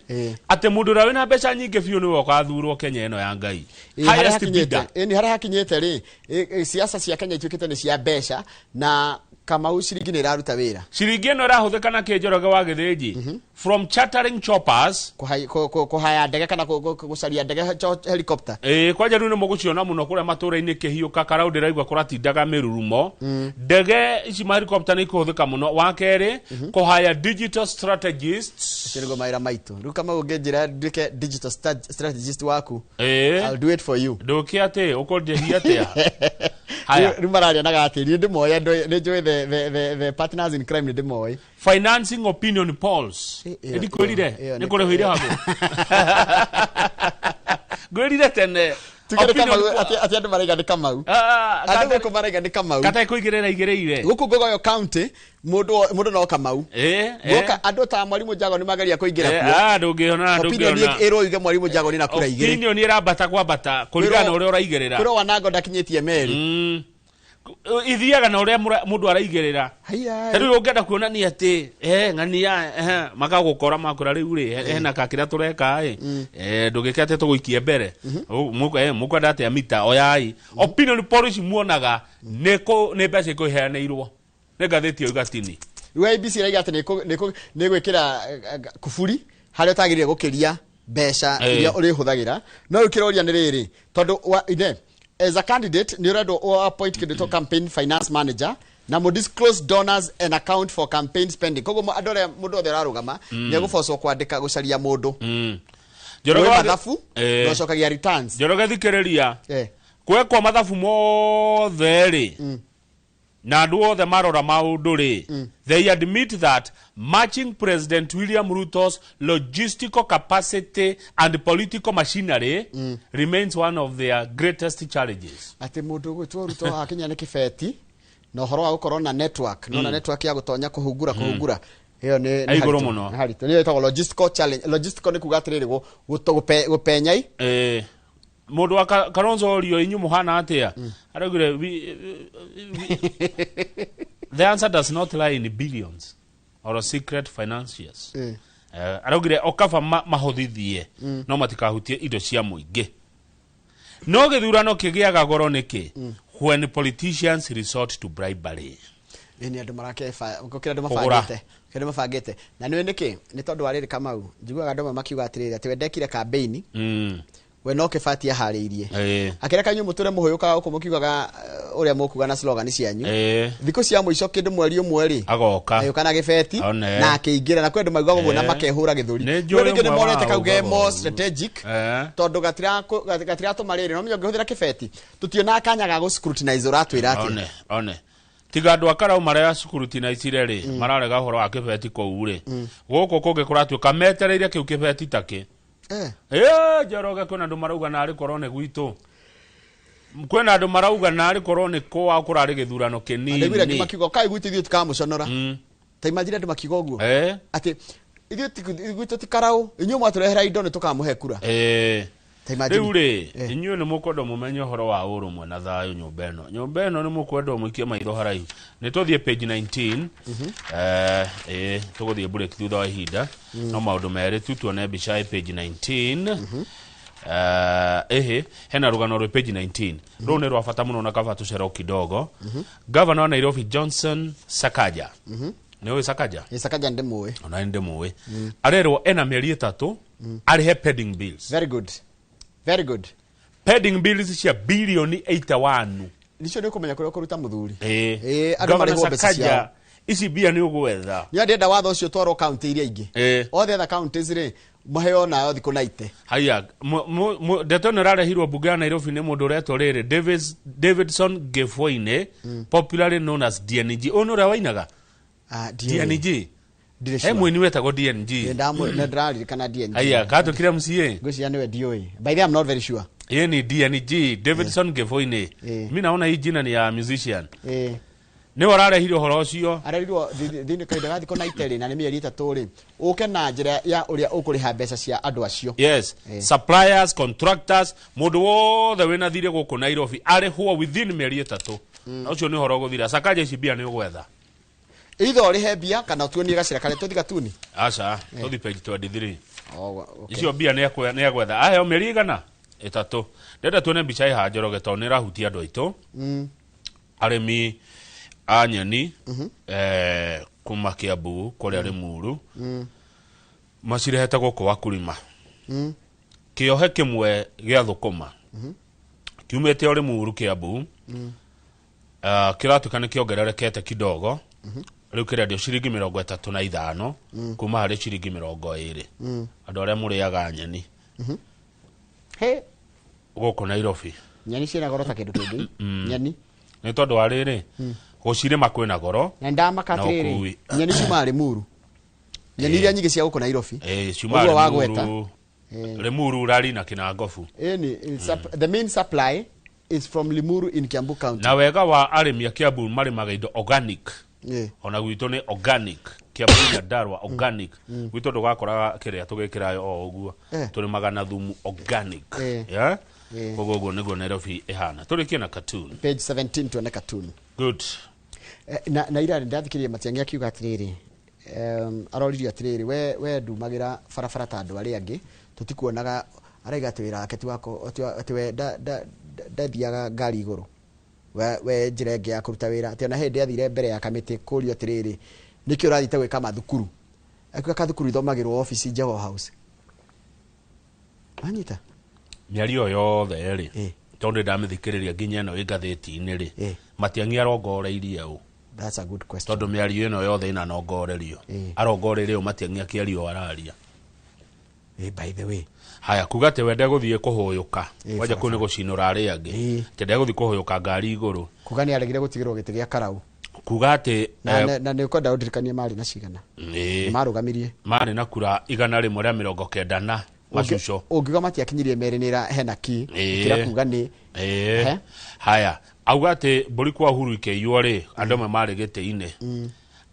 atĩ mũndũ ũrĩa wĩna mbeca nyingĩ biũ nĩwe ũgathurwo Kenya ĩno ya Ngai. Ĩ, harĩa Highest hakinyĩte bidder. Ĩ, nĩ harĩa hakinyĩte rĩ, siasa cia Kenya ituĩkĩte nĩ cia mbeca, na Kamau ciringi nĩ ĩraruta wĩra. Ciringi ĩno ĩrahũthĩka na kĩnjoroge wa Gĩthĩnji, from chartering choppers. Kũhaya ndege kana gũcaria ndege, helicopter. Ĩĩ, kwanja rĩu nĩ mũgũciona mũno kũrĩa matũũra-inĩ kĩhiũka karau, ndĩraigua kũratindaga mĩrurumo. Ndege ici ma helicopter nĩ ikũhũthĩka mũno. Wa kerĩ, kũhaya digital strategists. Ũcio nĩguo mawĩra maitũ rĩu. Kamau, ũngĩnjĩra nduĩke digital strategist waku, Ĩĩ. I'll do it for you. Ndũke atĩ ũkũnjĩhia atĩa? Haya. Rĩu mararia na gatĩ nĩ ndĩmoĩ andũ, nĩ njũĩ the partners in crime, nĩ ndĩmoĩ. Financing opinion polls. Ndikwĩrire ĩyo nĩ kũrĩhwo irĩhagwo, ngwĩrire tene. Tuge nĩ Opinion Kamau, atĩ andũ maraiga nĩ Kamau. Ah, andũ gũkũ maraiga nĩ Kamau. Katarĩ kũigĩrĩra igĩrĩire. Gũkũ Ngogoyo County mũndũ no Kamau. Guoka andũ ta Mwarimũ Njago nĩ mageria kũingĩra kuo. Ah, ndũngĩona. Opinion Ndũngĩona. ĩrwo yuge Mwarimũ Njago nĩ na kura igĩrĩ. Opinion ĩrambata kwambata kũringana na ũrĩa ũraigĩrĩra. Kwĩrwo Wanango ndakinyĩtie merĩ. Ithiaga na ũrĩa mũndũ araigĩrĩra. Haiya. Ta rĩu ũngĩenda kuonania atĩ ng'ania makagũkora makwĩra rĩu rĩ hena kakĩrĩa tũreka ĩ, ndũgĩke atĩ tũgũikie mbere. Mũkwenda atĩa mita oyai opinion poll ici muonaga nĩ mbeca ikũheanĩirwo nĩ ngathĩti ĩyo igatini. Rĩu IEBC ĩraiga atĩ nĩ gwĩkĩra kuburi harĩa ũtagĩrĩire gũkĩria mbeca iria ũrĩhũthagĩra. No rĩu kĩroria nĩ rĩrĩ, tondũ ine as a candidate nĩ ũrendwo ũ appoint kĩndũ gĩtwo campaign finance manager na mu disclose donors and account for campaign spending. Koguo andũ arĩa, mũndũ othe ũrarũgama nĩ egũbocwo kwandĩka, gũcaria mũndũ Njoroge wĩ mathabu na ũcokagia returns. Njoroge, thikĩrĩria. Kwekwo mathabu mothe rĩ, na andũ othe marora maũndũ rĩ, they admit that matching President William Ruto's logistical capacity and political machinery remains one of their greatest challenges. Atĩ mũndũ ũgwĩtwo Ruto akinya nĩ kĩbeti na ũhoro wa gũkorwo na network, no na network ya gũtonya kũhungura ĩyo nĩ Igũrũ haritũ, mũno. nĩ haritũ. Nĩyo ĩtagwo logistical challenge. Logistical nĩ kuga atĩrĩrĩ, gũpenyai. Mũndũ wa Kalonzo orio, inyu mũhana atĩa? Araugire, the answer does not lie in billions or secret financiers." Araugire okaba mahũthithie no matikahutie indo cia mũingĩ. No gĩthurano kĩgĩaga goro nĩkĩ? When politicians resort to bribery. Ĩ nĩ andũ marakeba gũkĩra andũ Kũgũra. mabangĩte, kĩrĩa andũ mabangĩte. Na nĩũĩ nĩkĩ? Nĩ tondũ wa rĩrĩ, Kamau, njiguaga andũ amwe makiuga atĩrĩrĩ, atĩ we ndekire campaign, we no kĩbati aharĩirie, akĩreka inyuĩ mũtũre mũhũyũkaga gũkũ mũkiugaga ũrĩa mũkuga na slogan cianyu. Thikũ cia mũico, kĩndũ mweri ũmwe rĩ, agoka. Agĩũka na gĩbeti One. na akĩingĩra, na kwĩ andũ maugaga ũguo na makehũra gĩthũri. Nĩ Rĩu njũĩ rĩngĩ nĩ ũmwe monete wao kau ke ugaga more ũguo. strategic, tondũ gatiratũma rĩrĩ no menya ũngĩhũthĩra kĩbeti tũtionaga kanya ga gũ scrutinize ũratwĩra atĩa. One one, tiga andũ a karau marĩa cukuru tina icire rĩ, mararega ũhoro wa kĩbeti kũu rĩ, gũkũ kũngĩ kũratuĩka metereire kĩu kĩbeti takĩ. Ĩ Njoroge, kwĩna andũ marauga narĩ korwo nĩ gwitũ, kwĩna andũ marauga narĩ korwo nĩ kwao kũrarĩ gĩthurano Ndaiguire angĩ kĩnini. makiuga kai gwitũ ithuĩ tũkamũconora. Ta imagine andũ makiuga ũguo, atĩ ithuĩ gwitũ ti karau, inyuĩ mwatũrehera indo nĩ tũkamũhe kura. Ta imagine. Rĩu rĩ, inyuĩ nĩ mũkwenda mũmenye ũhoro wa ũrũmwe na thayũ nyũmba ĩno, nyũmba ĩno nĩ mũkwenda mũikie maitho haraihu. Nĩ tũthiĩ page 19. Ĩ tũgũthiĩ break thutha wa ihinda, no maũndũ merĩ tu tuone mbica ĩ page 19. Ĩhĩ, hena rũgano rwĩ page 19, rũu nĩ rwa bata mũno na kaba tũcero kidogo. Governor wa Nairobi Johnson Sakaja, nĩ ũĩ Sakaja? Ĩ, Sakaja ndĩmũĩ. Ona nĩ ndĩmũĩ. Arerwo ena mĩeri 3 arĩhe pending bills. Very good, very good. Pending bills cia bilioni 81. Nicio nĩ ũkũmenya kũrĩa ũkũruta mũthuri. Ĩĩ. Andũ Governor marĩhwo mbeca Sakaja, ciao. Ici mbia nĩ ũgwetha. Nĩ ndĩrenda watho ũcio twarwo kaunti iria ingĩ. Othe other counties rĩ, maheo nayo thikũ na ite. Haya, ndeto ĩno ĩrarehirwo mbunge ya Nairobi nĩ mũndũ ũretwo rĩrĩ Davidson Gefoine, popularly known as DNG. Ũyũ nĩ ũrĩa wainaga? Ah, ndiũĩ. DNG. Ndirĩ He sure. mũini wetagwo DNG. Nĩ ndĩraririkana DNG. Haya, katũkire MCA. Ngwĩciria nĩwe, ndiũĩ. By the way, I'm not very sure. Yeye ni DNG, Davidson Gefoine. Mi naona hii jina ni ya musician. Nĩwe ũrarehire ũhoro ũcio. Arerirwo thĩinĩ kahinda ga thikũ na iterĩ, na nĩ mĩeri 3 rĩ, ũke na njĩra ya ũrĩa ũkũrĩha mbeca cia andũ acio. Yes. Suppliers, contractors, mũndũ wothe wĩna thirĩ gũkũ Nairobi arĩhwo within mĩeri 3, na ũcio nĩ ũhoro ũgũthira. Sakaja, ici mbia nĩ ũgwetha. Either ũrĩhe mbia kana ũtuonie gacĩra karĩa tũthi gatuni. Aca, tũthi page 23. Oh, okay. Icio mbia nĩ egwetha, aheo mĩeri igana 3. Ndĩrenda tuone mbica ĩha, Njoroge, tondũ nĩ ĩrahutia andũ aitũ, arĩmi a nyeni kuma Kiambu kũrĩa Limuru, macirehete gũkũ Wakulima. Kĩohe kĩmwe gĩa thũkũma kiumĩte o Limuru Kiambu, kĩratuĩka nĩ kĩongererekete kidogo. Rĩu kĩrendio ciringi 35 kuma harĩ ciringi 20. Andũ arĩa mũrĩaga nyeni He gũkũ Nairobi. Nyeni ciĩna goro ta kĩndũ kĩngĩ, nyeni. Nĩ tondũ wa rĩrĩ, gũcirĩma kwĩna goro. Na ndamaka Na atĩrĩrĩ, ũkui. Nyeni ciumaga Limuru, nyeni iria nyingĩ cia gũkũ Nairobi. Ciuma Ũguo wagweta. Limuru, Limuru rari na Kinangobu. Ĩni the main supply is from Limuru in Kiambu County. Na wega wa arĩmi a Kiambu, marĩmaga indo organic. Ona gwitũ nĩ organic, Kiambu, Nyandarua organic. Gwitũ ndũgakoraga kĩrĩa tũgĩkĩra o ũguo. Tũrĩmaga na thumu organic. Yeah? Koguo ũguo nĩguo Nairobi ĩhana. Tũrĩkie na cartoon. Page 17, tuone cartoon. Good. Na ira ndathikirie Matiang'i akiuga atiriri, aroririo atiriri, we ndumagĩra barabara ta andũ arĩa angĩ tũtikuonaga. Araiga atĩ wĩra wake ti wako atĩ we ndathiaga ngari igũrũ, we njĩra ĩngĩ ya kũruta wĩra, atĩ ona hĩndĩ athire mbere ya kamĩtĩ kũrio atĩrĩrĩ, nĩkĩ ũrathiĩte gwĩka mathukuru? Akiuga kathukuru ithomagĩrwo obici Jogoo House. Wanyita? Mĩario yothe rĩ, tondũ ndamĩthikĩrĩria nginya ĩno ĩ ngathĩti-inĩ rĩ, Matiang'i arongoreirie ũ? That's a good question. Tondũ mĩario ĩno yothe ĩna nongorerio, arongoreirie ũ Matiang'i akĩaria o araria? By the way. Haya, kuga atĩ we ndegũthiĩ kũhũyũka, wanja kũu nĩ barabara. Gũcinũra arĩa angĩ, atĩ ndegũthiĩ kũhũyũka ngari igũrũ. Kuga nĩ aregire gũtigĩrwo gĩtĩ gĩa karau. Kuga atĩ na, na nĩ ũkwenda ũndirikanie marĩ na cigana? Marũgamirie. Marĩ na kura 190 na macuco. Ũngiuga matiakinyirie merĩ nĩ hena ki. Kĩra kuga nĩ He? Haya, auga atĩ mbũri kwa Uhuru ikĩiywo rĩ, andũ amwe marĩ gĩtĩ-inĩ.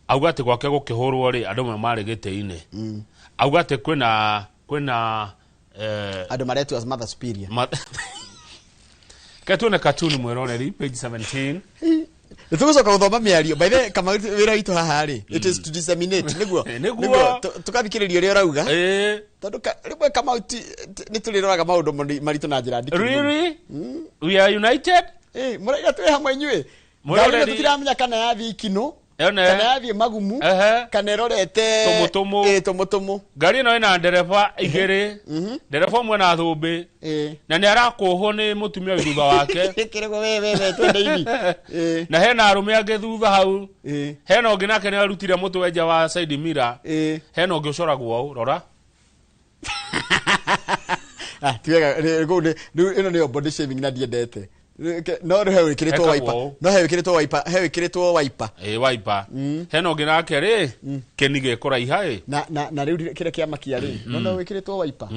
Auga atĩ gwake gũkĩhũrwo rĩ, andũ amwe marĩ gĩtĩ-inĩ. Auga atĩ kwĩna andũ maretua as mother superior. Ke tuone cartoon, mwĩroreri, page 17. Nĩ tũgũcoka gũthoma mĩario. By the way, kama wĩra witũ haha rĩ, it is to disseminate nĩguo. Nĩguo. Tũkathikĩrĩria ũrĩa ũrauga, tondũ rĩmwe Kamau nĩ tũrĩroraga maũndũ maritũ na njĩra ndikĩru mũno. Really, we are united. Mũraiga twĩ hamwe inyuĩ. Mwĩroreri. Ngari ĩno tũtiramenya kana yathiĩ ikinũ. Yone. Kana yathiĩ magumu. Ehe. Kana ĩrorete Tũmũtũmũ. Ĩ, tũmũtũmũ. Ngari ĩno ĩna ndereba igĩrĩ, ndereba ũmwe na thũmbĩ, na nĩ arakũhwo nĩ mũtumia wĩ thutha wake. Kĩrĩgwo we we we twende ibi. Ĩ. Na hena arũme angĩ thutha hau. Ĩ. Hena ũngĩ nake nĩ arutire mũtwe nja wa side mirror. Ĩ. Hena ũngĩ ũcoragwo ũũ, rora. Ah, ti wega, kũu rĩu ĩno nĩyo body shaming na ndiendete. No rĩu he wĩkĩrĩtwo Ekagwo wiper. ũũ. No he wĩkĩrĩtwo wiper, he wĩkĩrĩtwo wiper. Ĩ, wiper. Hena ũngĩ nake rĩ, kĩni gĩkũraiha ĩ. Na rĩu kĩrĩa kĩamakia rĩ, no wĩkĩrĩtwo wiper.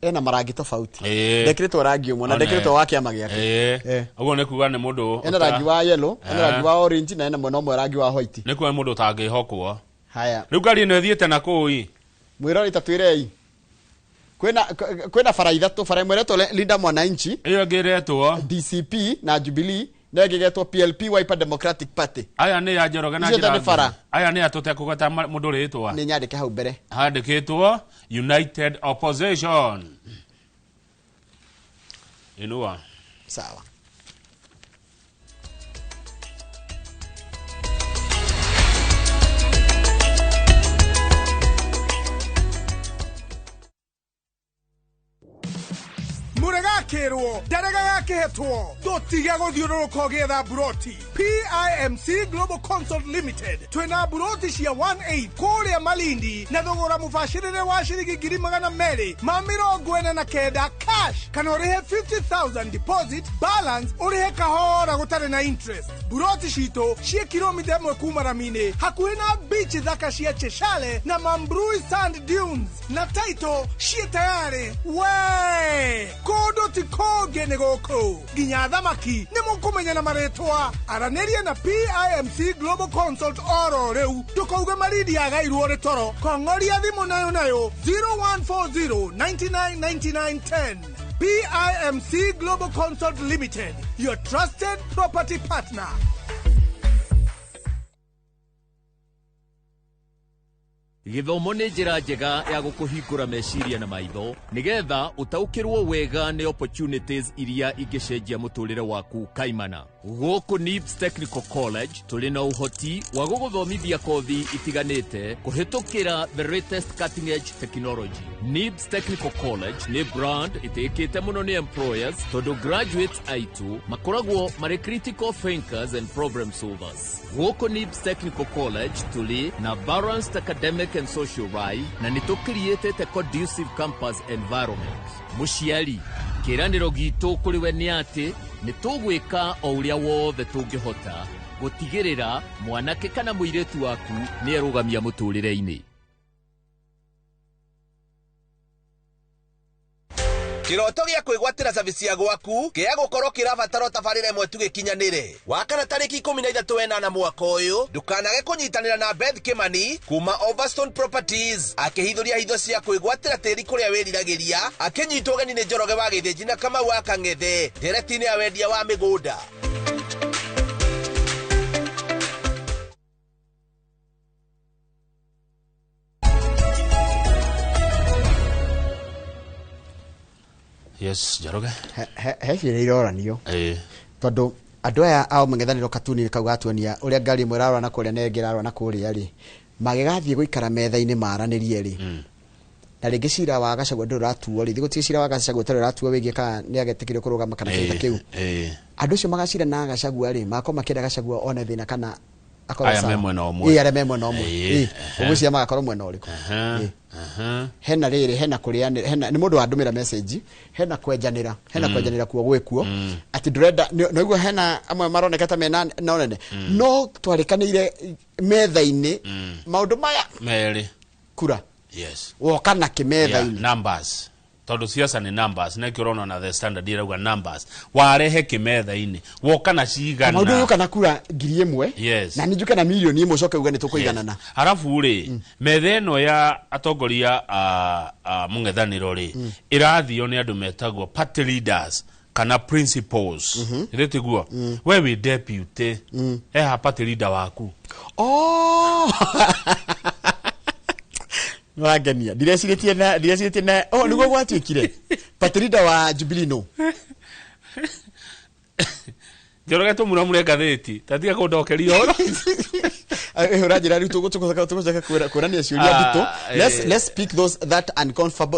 Ena marangi tofauti. Ĩ. Ndekĩrĩtwo rangi ũmwe na One. ndekĩrĩtwo wa kĩama gĩake. Ĩ. Ĩ. Ũguo nĩ kuga nĩ mũndũ Ena rangi wa yellow, ena Eh. rangi wa orange na ena mwena ũmwe rangi wa white. Nĩ kuga nĩ mũndũ ũtangĩhokwo. Haya. Rĩu ngari ĩno ĩthiĩte na kũu ĩ. Mwĩrori ta twĩrei. Kwĩna bara ithatũ, bara ĩmwe ĩretwo Linda Mwananchi, Ĩyo ĩngĩ ĩretwo DCP na Jubilee, na ĩngĩ ĩgetwo PLP Wiper Democratic Party. Aya nĩ ya Njoroge na Icio njĩra nĩ bara. nguhĩ. Aya nĩ atũtekũgweta mũndũ rĩtwa. Nĩ nyandĩke hau mbere. Handĩkĩtwo United Opposition. Inua. Sawa. Mũregakĩrwo ndarega gakĩhetwo tũtige gũthiũrũrũka ũgĩetha mburoti. PIMC Global Consult Limited twĩna mburoti cia 18 kũrĩa Malindi na thogora mũbacĩrĩre wa ciringi 249,000 cash, kana ũrĩhe 50,000 deposit, balance ũrĩhe kahora gũtarĩ na interest. Mburoti citũ ciĩ kilomita 1 kuma rami-inĩ, hakuhĩ na beach thaka cia Cheshale na Mambrui Sand Dunes, na title ciĩ tayarĩ. We kũndũ ti kũngĩ nĩ gũkũ, nginya thamaki nĩ mũkũmenya na marĩtwa. Aranĩria na PIMC Global Consult oro rĩu, ndũkauge Malindi yagairwo rĩ toro. Kong'oria thimũ nayo nayo 0140 99 99 10. PIMC Global Consult Limited, your trusted property partner. Gĩthomo nĩ njĩra njega ya gũkũhingũra meciria na maitho nĩgetha ũtaũkĩrwo wega nĩ opportunities iria ingĩcenjia mũtũrĩre waku kaimana. Gũkũ NIBS Technical College tũrĩ na ũhoti wa gũgũthomithia kothi itiganĩte kũhĩtũkĩra the latest cutting edge technology. NIBS Technical College nĩ brand ĩtĩkĩte mũno nĩ employers tondũ graduates aitũ makoragwo marĩ critical thinkers and problem solvers. Gũkũ NIBS Technical College tũrĩ na balanced academic and social life na nĩ tũkiriĩtĩte conducive campus environment. Mũciari, kĩĩranĩro gitũ kũrĩ we nĩ atĩ nĩ tũgwĩka o ũrĩa wothe tũngĩhota gũtigĩrĩra mwanake kana mũirĩtu waku nĩ erũgamia mũtũrĩre-inĩ. Kĩroto gĩa kwĩgwatĩra service ya gwaku kĩa gũkorwo kĩrabatara tabarĩra ĩmwe tu gĩkinyanĩre. Wakana tarĩki 13 mwaka ũyũ, ndũkanage kũnyitanĩra na Beth Kimani kuma Overstone Properties akĩhithũria hitho cia kwĩgwatĩra tĩri kũrĩa wĩriragĩria, akĩnyitwo ũgeni nĩ Njoroge wa Gĩthĩnji na Kamau wa Kang'ethe ndereti-inĩ ya wendia wa mĩgũnda. Yes, Njoroge. He ciĩrĩ iroranio. Ĩ. Tondũ andũ aya ao mũng'ethanĩro katuni kau gatuonia ũrĩa ngari ĩmwe ĩrarora na kũrĩa na ĩngĩ ĩrarora na kũrĩa rĩ, magĩgathiĩ gũikara metha-inĩ maranĩrie rĩ, na rĩngĩ cira wa Gachagua ndũrĩ ũratuo rĩ, gũtirĩ cira wa Gachagua ũtarĩ ũratuo wĩgiĩ kana nĩ agetĩkĩrio kũrũgama kana kĩndũ ta kĩu. Ĩ. Andũ acio magacira na Gachagua rĩ, magakorwo makĩenda Gachagua one thĩna kana akorwo Aya sawa. me mwena ũmwe. Ĩ, arĩa me mwena ũmwe. Ĩ, Ĩ, ũgwĩciria magakorwo mwena ũrĩkũ? Ĩ. Hena rĩrĩ, hena kũrĩanĩra, hena nĩ mũndũ wandũmĩra message, hena kwenjanĩra, hena kwenjanĩra kuo gwĩkuo atĩ ndũrenda noiguo hena amwe maroneka ta mena na ũnene, no twarĩkanĩire metha-inĩ maũndũ maya Merĩ. kura. Yes. Woka na kĩ metha-inĩ. Yeah, numbers. Tondũ siasa nĩ numbers, nekĩo ũrona na The Standard ĩrauga numbers. Warehe kĩmetha-inĩ woka na cigana. Maũndũ ũyũ na kura 1,000. Yes. Na nĩ njuke na 1,000,000 ũcoke uge nĩ tũkũiganana. Yes. Arabu rĩ, metha ĩno ya atongoria a mũng'ethanĩro rĩ, ĩrathio nĩ andũ metagwo party leaders kana principals. Ĩrĩ tiguo? We wĩ deputy, eha party leader waku. Oh! Nĩwangenia. Ndirecirĩtie na oh, nĩguo gwatuĩkire. Party leader wa Jubilee no. Njoroge tũmuramure ngathĩti tatiga kũndokeria ũhoro. Ũranjĩra rĩu tũgũcoka kũrania ciũria nditũ. Let's speak those that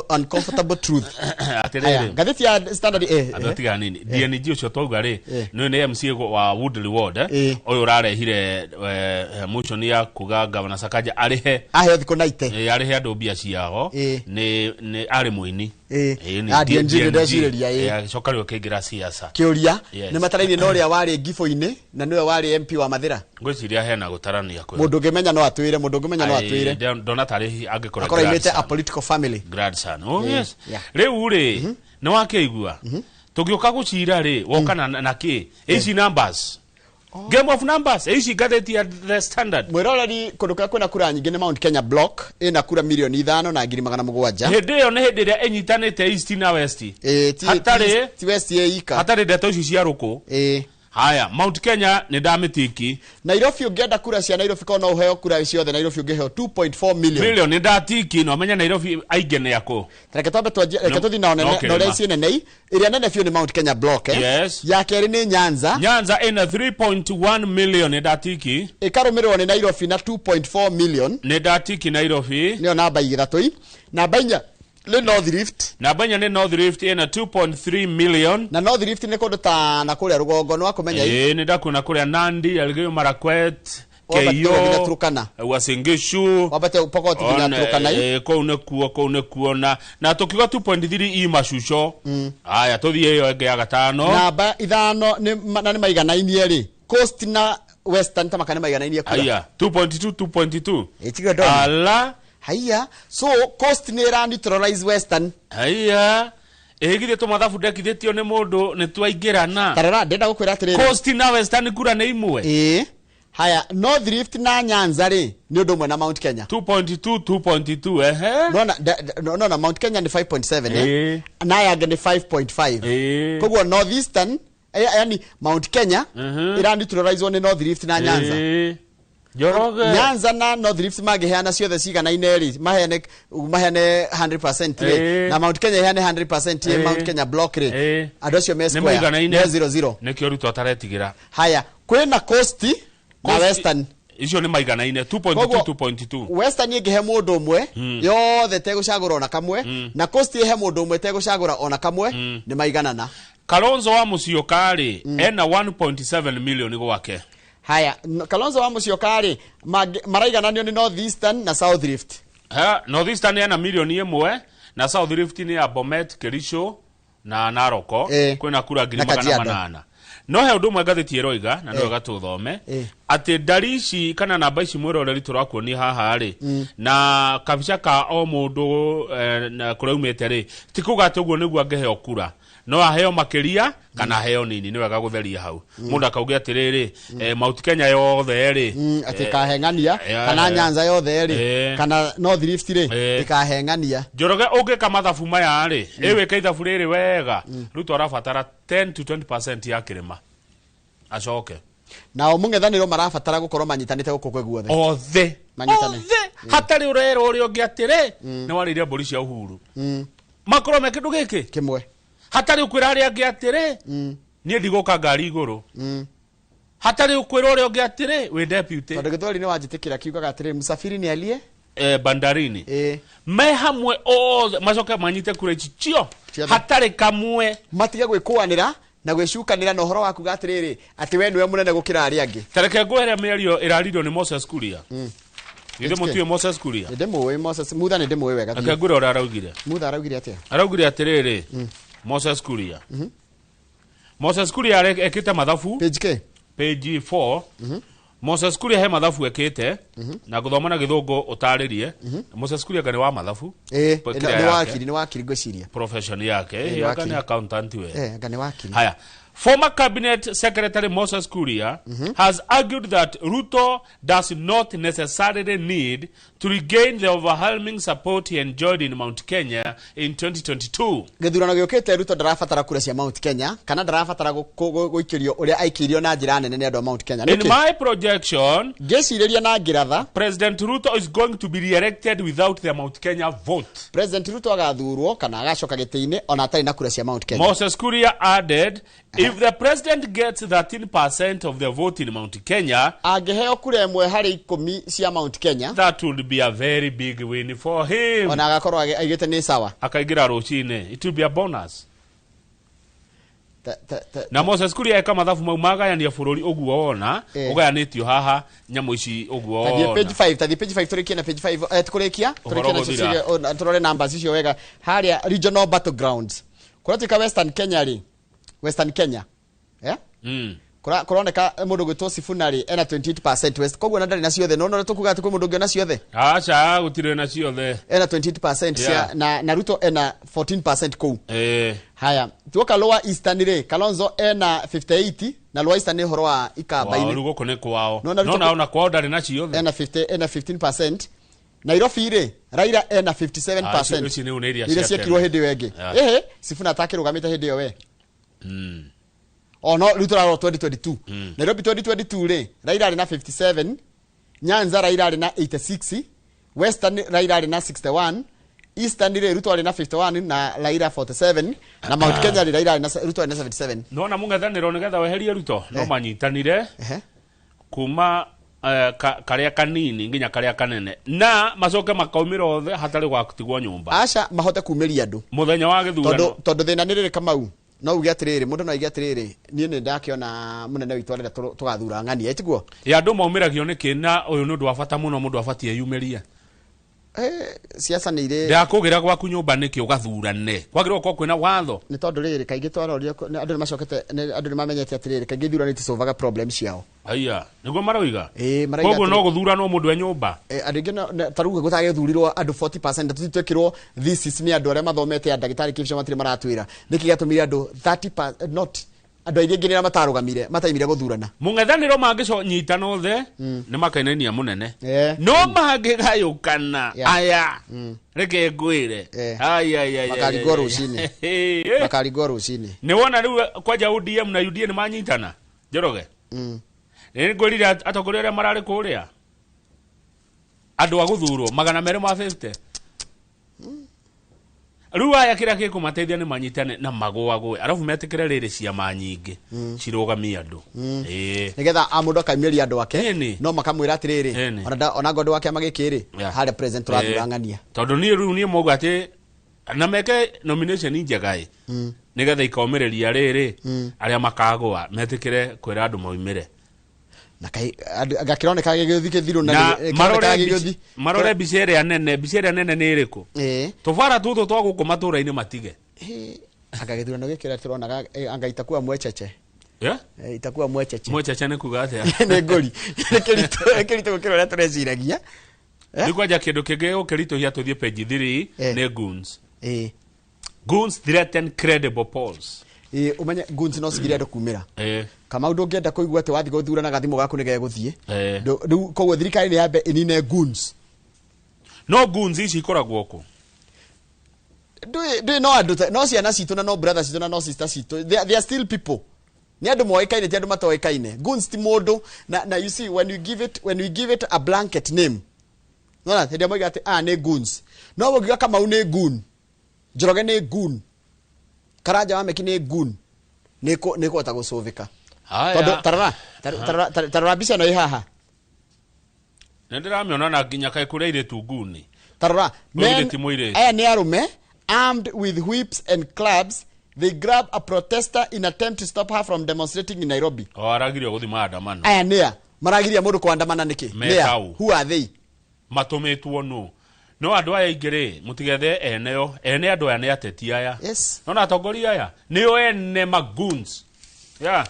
uncomfortable truth. Aya, Atĩrĩrĩ, ngathĩti ya Standard andå atiga nini DNG ũcio twauga rĩ, nĩ nĩ MC wa Woodley Ward, ũyũ ũrarehire motion ya kuga Governor Sakaja arĩhe aheo thikũ naite. Arĩhe andũ mbia ciao. Nĩ arĩ mũini. Nĩ Ah, DNG nĩ ndecirĩria, Agĩcoka rĩu akĩingĩra siasa. Kĩũria, Yes. nĩ matarainie na ũrĩa warĩ ngibũ-inĩ na nĩwe warĩ MP wa Mathĩra? Ngwĩciria hena gũtarania kwĩ Mũndũ ũngĩmenya no atwĩre, mũndũ ũngĩmenya no atwĩre. Ndona tarĩ angĩkorwo Akorwo aimĩte a grandson. political family. Grandson, oh yes. Rĩu rĩ, nĩ wakĩigua tũgĩũka gũcira rĩ, woka na kĩ ici numbers, game of numbers, ici ngathĩti ya The Standard. Mwĩroreri, kũndũ kũrĩa kwĩna kura nyingĩ nĩ Mount Kenya Block, ĩna kura 5,700,000. Hĩndĩ ĩyo nĩ hĩndĩ ĩrĩa ĩnyitanĩte East na West. Hatarĩ Ti West ĩ ika. Hatarĩ ndeto ici cia rũkũ. Haya, Mount Kenya nĩ ndamĩtiki. Nairobi, ũngĩenda kura cia Nairobi, korwo no ũheo kura ciothe Nairobi, ũngĩheo 2.4 million. Million nĩ ndatiki na ũmenye Nairobi aingĩ nĩ akũ. Reke twambe twanjie, reke No, tũthiĩ na no nene na ũrĩa kĩrĩma. ici nene ĩrĩa nene biũ nĩ Mount Kenya Block. Yes. Ya kerĩ nĩ Nyanza. Nyanza ĩna 3.1 million, nĩ ndatiki. Ĩkarũmĩrĩrwo nĩ Nairobi na 2.4 million. Nĩ ndatiki Nairobi. Nĩyo namba ithatũ. Namba inya nĩ North Rift. Namba inya nĩ North Rift, ĩna 2.3 million. Na North Rift nĩ kũndũ ta na kũrĩa rũgongo, nĩ wakũmenya Ĩĩ, nĩ ndakuona kũrĩa Nandi, Elgeyo Marakwet, Wambate Keiyo, nginya Turkana. Uasin Gishu. Wambate Pokot nginya Turkana. Kũu nĩkuo, kũu nĩkuo na tũkiuga 2.3 i macuco. Haya, tũthiĩ ĩyo ĩngĩ ya gatano. Namba ithano nĩ na nĩ maiganainie rĩ, Coast na Western ta maka nĩ maiganainie kura. Haya, 2.2 2.2. Ĩtiga ndona. Ala. Haiya, so Coast nĩ ĩra neutralize Western. Haya, ĩgithĩ tũmathabu ndekithĩtio nĩ mũndũ nĩ twaingĩrana. Tarora, ndĩrenda gũkwĩra atĩrĩrĩ. Coast na Western kura nĩ imwe. Ĩĩ, haya, North Rift na Nyanza rĩ, nĩ ũndũ ũmwe na Mount Kenya. 2.2 2.2, ehe. Nona nona Mount Kenya nĩ 5.7, na aya angĩ nĩ 5.5. Koguo North Eastern, yani Mount Kenya ĩra neutralizwo nĩ North Rift na Nyanza. Njoroge. Nyanza na North Rift mangĩheana ciothe ciganaine rĩ, maheane 100% rĩ, na Mount Kenya iheane 100% rĩ, Mount Kenya Block rĩ, andũ acio me Nĩ square maiganaine. me 00. Nĩkĩo Ruto ataretigĩra. Haya, kwĩna Coast na Western. Icio nĩ maiganaine 2.2 Koguo, 2.2. Western ĩngĩhe mũndũ ũmwe yothe tegũcagũra ona kamwe, na Coast ĩhe mũndũ ũmwe tegũcagũra ona kamwe, nĩ maiganana. Kalonzo wa Musyoka rĩ, ena 1.7 million gwake. Haya, Kalonzo wa Musyoka rĩ, maraigananio nĩ North Eastern na South Rift. Ha, North Eastern ena 1 million na South Rift nĩ ya Bomet, Kericho na Naroko. Kwĩna kura ngiri Na magana Kajiado. manana. No he ũndũ ũmwe ngathĩti ĩroiga na nĩwe gatũthome, atĩ ndari ici kana namba ici mwĩroreri tũrakuonia haha rĩ, na kabica ka o mũndũ, na kũrĩa umĩte rĩ, ti kuga atĩ ũguo nĩguo angĩheo kura. No aheo makĩria kana aheo nini. Nĩ wega gũtheria hau mũndũ akauge atĩrĩrĩ, Mount Kenya yothe rĩ, Atĩ ĩkaheng'ania, kana Nyanza yothe rĩ, kana North Rift rĩ, ĩkaheng'ania. Njoroge, ũngĩka mathabu maya rĩ, ĩ wĩke ithabu rĩrĩ wega, Ruto arabatara 10 to 20% ya kĩrĩma acoke. Nao mũng'ethanĩro marabatara gũkorwo manyitanĩte gũkũ kwĩ guothe. Othe. Manyitane. Othe, hatarĩ ũrera ũrĩa ũngĩ atĩrĩ nĩ warĩire mbũri cia Uhuru, makorwo me kĩndũ gĩkĩ kĩmwe. Hatarĩ ũkwĩra arĩa angĩ atĩrĩ niĩ ndigũka ngari igũrũ, hatarĩ ũkwĩra ũrĩa ũngĩ atĩrĩ wĩ deputy. Tondũ gĩthweri nĩ wanjĩtĩkĩra kiugaga atĩrĩ, msafiri ni aliye bandarini. Me hamwe othe macoke manyite kura ici cio Ciothe. hatarĩ kamwe. Matige gwĩkũanĩra na gwĩcukanĩra na ũhoro wa kuga atĩrĩrĩ, atĩ we nĩwe mũnene gũkĩra arĩa angĩ. Tareke ngwĩre mĩario ĩraririo nĩ Moses Kuria. Githĩ Ĩtĩkĩ. mũtiũĩ Moses Kuria? Nĩ ndĩmũĩ Moses Mutha, nĩ ndĩmũĩ wega Reke biũ. ngwĩre ũrĩa araugire. Mutha araugire atĩa? Araugire atĩrĩrĩ, Moses Kuria, Moses Kuria ekĩte mathabu. Page K. Page 4. Moses Kuria he mathabu ekĩte na gũthoma na gĩthũngũ ũtarĩrie. Moses Kuria anga nĩ wa mathabu. Ĩĩ, Kĩrĩa nĩ yake. wakiri, nĩ wakiri ngwĩciria. Profession yake. Nĩ Anga wakiri. nĩ accountant we. Anga nĩ wakiri. Haya. Former cabinet secretary Moses Kuria has argued that Ruto does not necessarily need to regain the overwhelming support he enjoyed in Mount Kenya in 2022. Gĩthurano gĩũkĩte, Ruto ndarabatara kura cia Mount Kenya kana ndarabatara gũikĩrio ũrĩa aikĩirio na njĩra nene nĩ andũ a Mount Kenya. In Nĩkĩ? my projection, Ngĩcirĩria na ngĩratha, President Ruto is going to be re-elected without the Mount Kenya vote. President Ruto agathurwo kana agacoka gĩtĩ-inĩ ona atarĩ na kura cia Mount Kenya. Moses Kuria added, If the president gets 13% of the vote in Mount Kenya, Angĩheo kura 1 harĩ 10 cia Mount Kenya, that would be a very big win for him. Ona agakorwo aigĩte nĩ sawa. Akaingĩra rũcinĩ, it will be a bonus. Na Moses Kuria eka mathabu mau magayania bũrũri ũguo wona ũgayanĩtio haha nyamũ ici ũguo Tathiĩ page wona. 5, tathiĩ page 5, tũrĩkie na page 5, tũkũrĩkia Ũhoro tũrĩkie na gũthira. Cecilia, na tũrore numbers icio wega harĩa regional battlegrounds kũratuĩka Western Kenya rĩ, Western Kenya, eh? Kũroneka mũndũ gwĩtwo Sifuna rĩ ena 28% west, koguo na ndarĩ na ciothe, no no tũkuga atĩ kwĩ mũndũ ũngĩ ona ciothe. Aca, gũtirĩ na ciothe. Ena 28% cia na Ruto ena 14% kũu. Haya, tuoka Lower Eastern rĩ, Kalonzo ena 58 na Lower Eastern nĩ ũhoro wa ikamba-inĩ. Rĩu gũkũ nĩ kwao. No, na no Ruto na ona kwao ndarĩ na ciothe. Ena 50, ena 15%. Nairobi rĩ, Raila ena 57%. Ah, ici nĩ iria iria cia ciekirwo tene. hĩndĩ ĩyo ĩngĩ. Ĩhĩ, Sifuna atakĩrũgamĩte hĩndĩ ĩyo we. O no rĩu tũrarora 2022. Nairobi 2022 rĩ, Raila arĩ na 57, Nyanza Raila arĩ na 86, Western Raila arĩ na 61, Eastern rĩ, Ruto arĩ na 51 na Raila 47, na Mount Kenya rĩ, Raila arĩ na Ruto arĩ na 77. Nona mũng'ethanĩro nĩgetha weherie Ruto no manyitanire kuma karĩa kanini nginya karĩa kanene na macoke makaumĩra othe hatarĩ gwa gũtigwo nyũmba. Aca, mahote kumĩria andũ mũthenya wa tondũ gĩthurano. Tondũ thĩna nĩ rĩrĩ, Kamau, no uge atĩrĩrĩ, mũndũ no aige atĩrĩrĩ, niĩ nĩ ndakĩona mũnene witũ arenda tũgathura ng'ania, ĩtiguo? Ya andũ maumĩragio nĩkĩ? Na ũyũ nĩ ũndũ wa bata mũno mũndũ abatiĩ eyumĩrie. Siasa nĩ irĩ Ndakũgĩra gwaku nyũmba nĩkĩ ũgathurane? Kwagĩrĩirwo gũkorwo kwĩna watho. Nĩ tondũ rĩrĩ, kaingĩ twarorio andũ nĩ macokete andũ nĩ mamenyete atĩrĩrĩ, kaingĩ ithurano itisolvaga problem ciao. Aya nĩguo maroiga. Ĩĩ, marauga Koguo no gũthuranwo mũndũ e nyũmba. Andũ aingĩ ta rĩu gũtagĩthurirwo andũ 40% na tũthiĩ twĩkĩrwo thesis nĩ andũ arĩa mathomete a ndagĩtarĩ kĩbico matirĩ maratwĩra nĩkĩ gĩatũmire andũ 30 not andũ aingĩ nginya arĩa matarũgamire mataimire gũthurana. Mũng'ethanĩro mangĩconyitana othe nĩ makainainia mũnene, no mangĩgayũkana, aya reke ngwĩre. Ai, ai, ai, Makarigwo ai, ai. rũcinĩ. Makarigwo rũcinĩ. Nĩ wona rĩu kwanja ODM na UDA nĩ manyitana, Njoroge? Nĩ ngwĩrire atongoria arĩa mararĩ kũrĩa andũ a gũthurwo 250 rĩu aya kĩrĩa gĩkũmateithia nĩ manyitane na magũagũe arabu metĩkĩre rĩrĩ ciama nyingĩ cirũgamie andũ. Ĩĩ. Nigetha a mũndũ akaimĩria andũ ake. No makamwĩra atĩrĩrĩ, ona ngondũ wa kĩama gĩkĩ rĩ, harĩa president tũrathura ng'ania. Tondũ niĩ rĩu niĩ mauga atĩ na meke nomination njega ĩ nĩgetha ikomĩrĩria rĩrĩ arĩa makagũa metĩkĩre kwĩra andũ maumĩre. Na kai gakĩroneka gĩgĩthiĩ gĩthirũ na na kĩroneka marore gĩgĩthiĩ. Marore mbica ĩrĩa nene, mbica ĩrĩa nene nĩ ĩrĩkũ? Tũbara tũtũ twa gũkũ matũra-inĩ matige. Anga gĩthurano gĩkĩ ũrĩa tũronaga, anga itakuwa mwecheche. Yeah? Itakuwa mwecheche. Mwecheche nĩ kuga atĩa? Nĩ ngũri, nĩ kĩritũ, nĩ kĩritũ gũkĩra ũrĩa tũreciragia. Nĩ kwanja kĩndũ kĩngĩ gũkĩritũhia, tũthiĩ page 3. Nĩ goons. Goons threaten credible polls. Ĩĩ, ũmenye goons no cigirie andũ kumĩra. Kamau, ndũngĩenda kũigua atĩ wathiĩ gũthurana gathimũ gaku nĩ gegũthiĩ. Rĩu koguo thirikari nĩ yambe ĩnine goons. No goons ici ikoragwo kũ? Ndũĩ no andũ no ciana citũ na no brother citũ na no sister citũ. They are still people, nĩ andũ moĩkaine, ti andũ matoĩkaine. Goons ti mũndũ na you see, when you give it a blanket name, nona hĩndĩ ĩrĩa moiga atĩ ah nĩ goons, no ũngiuga Kamau nĩ goon, Njoroge nĩ goon, Karanja wa Meki nĩ goon, nĩ kũhota gũcũvĩka. Haya. Tondũ tarora tarora mbica ĩno ĩ haha. Nĩ ndĩramĩona na nginya kaĩ kũrĩa airĩtu nguni. Tarora. Mũirĩtu ti mũirĩtu. Aya nĩ arũme armed with whips and clubs. They grab a protester in attempt to stop her from demonstrating in Nairobi. O aragirio gũthiĩ maandamano. Aya nĩa maragiria mũndũ kuandamana nĩkĩ? Nĩa? Mekau. Who are they? Matũmĩtwo nũ? No andũ aya aingĩ rĩ, mũtigethe eneo ene, andũ aya nĩ ateti aya. Nona atongoria aya nĩo ene magoons ya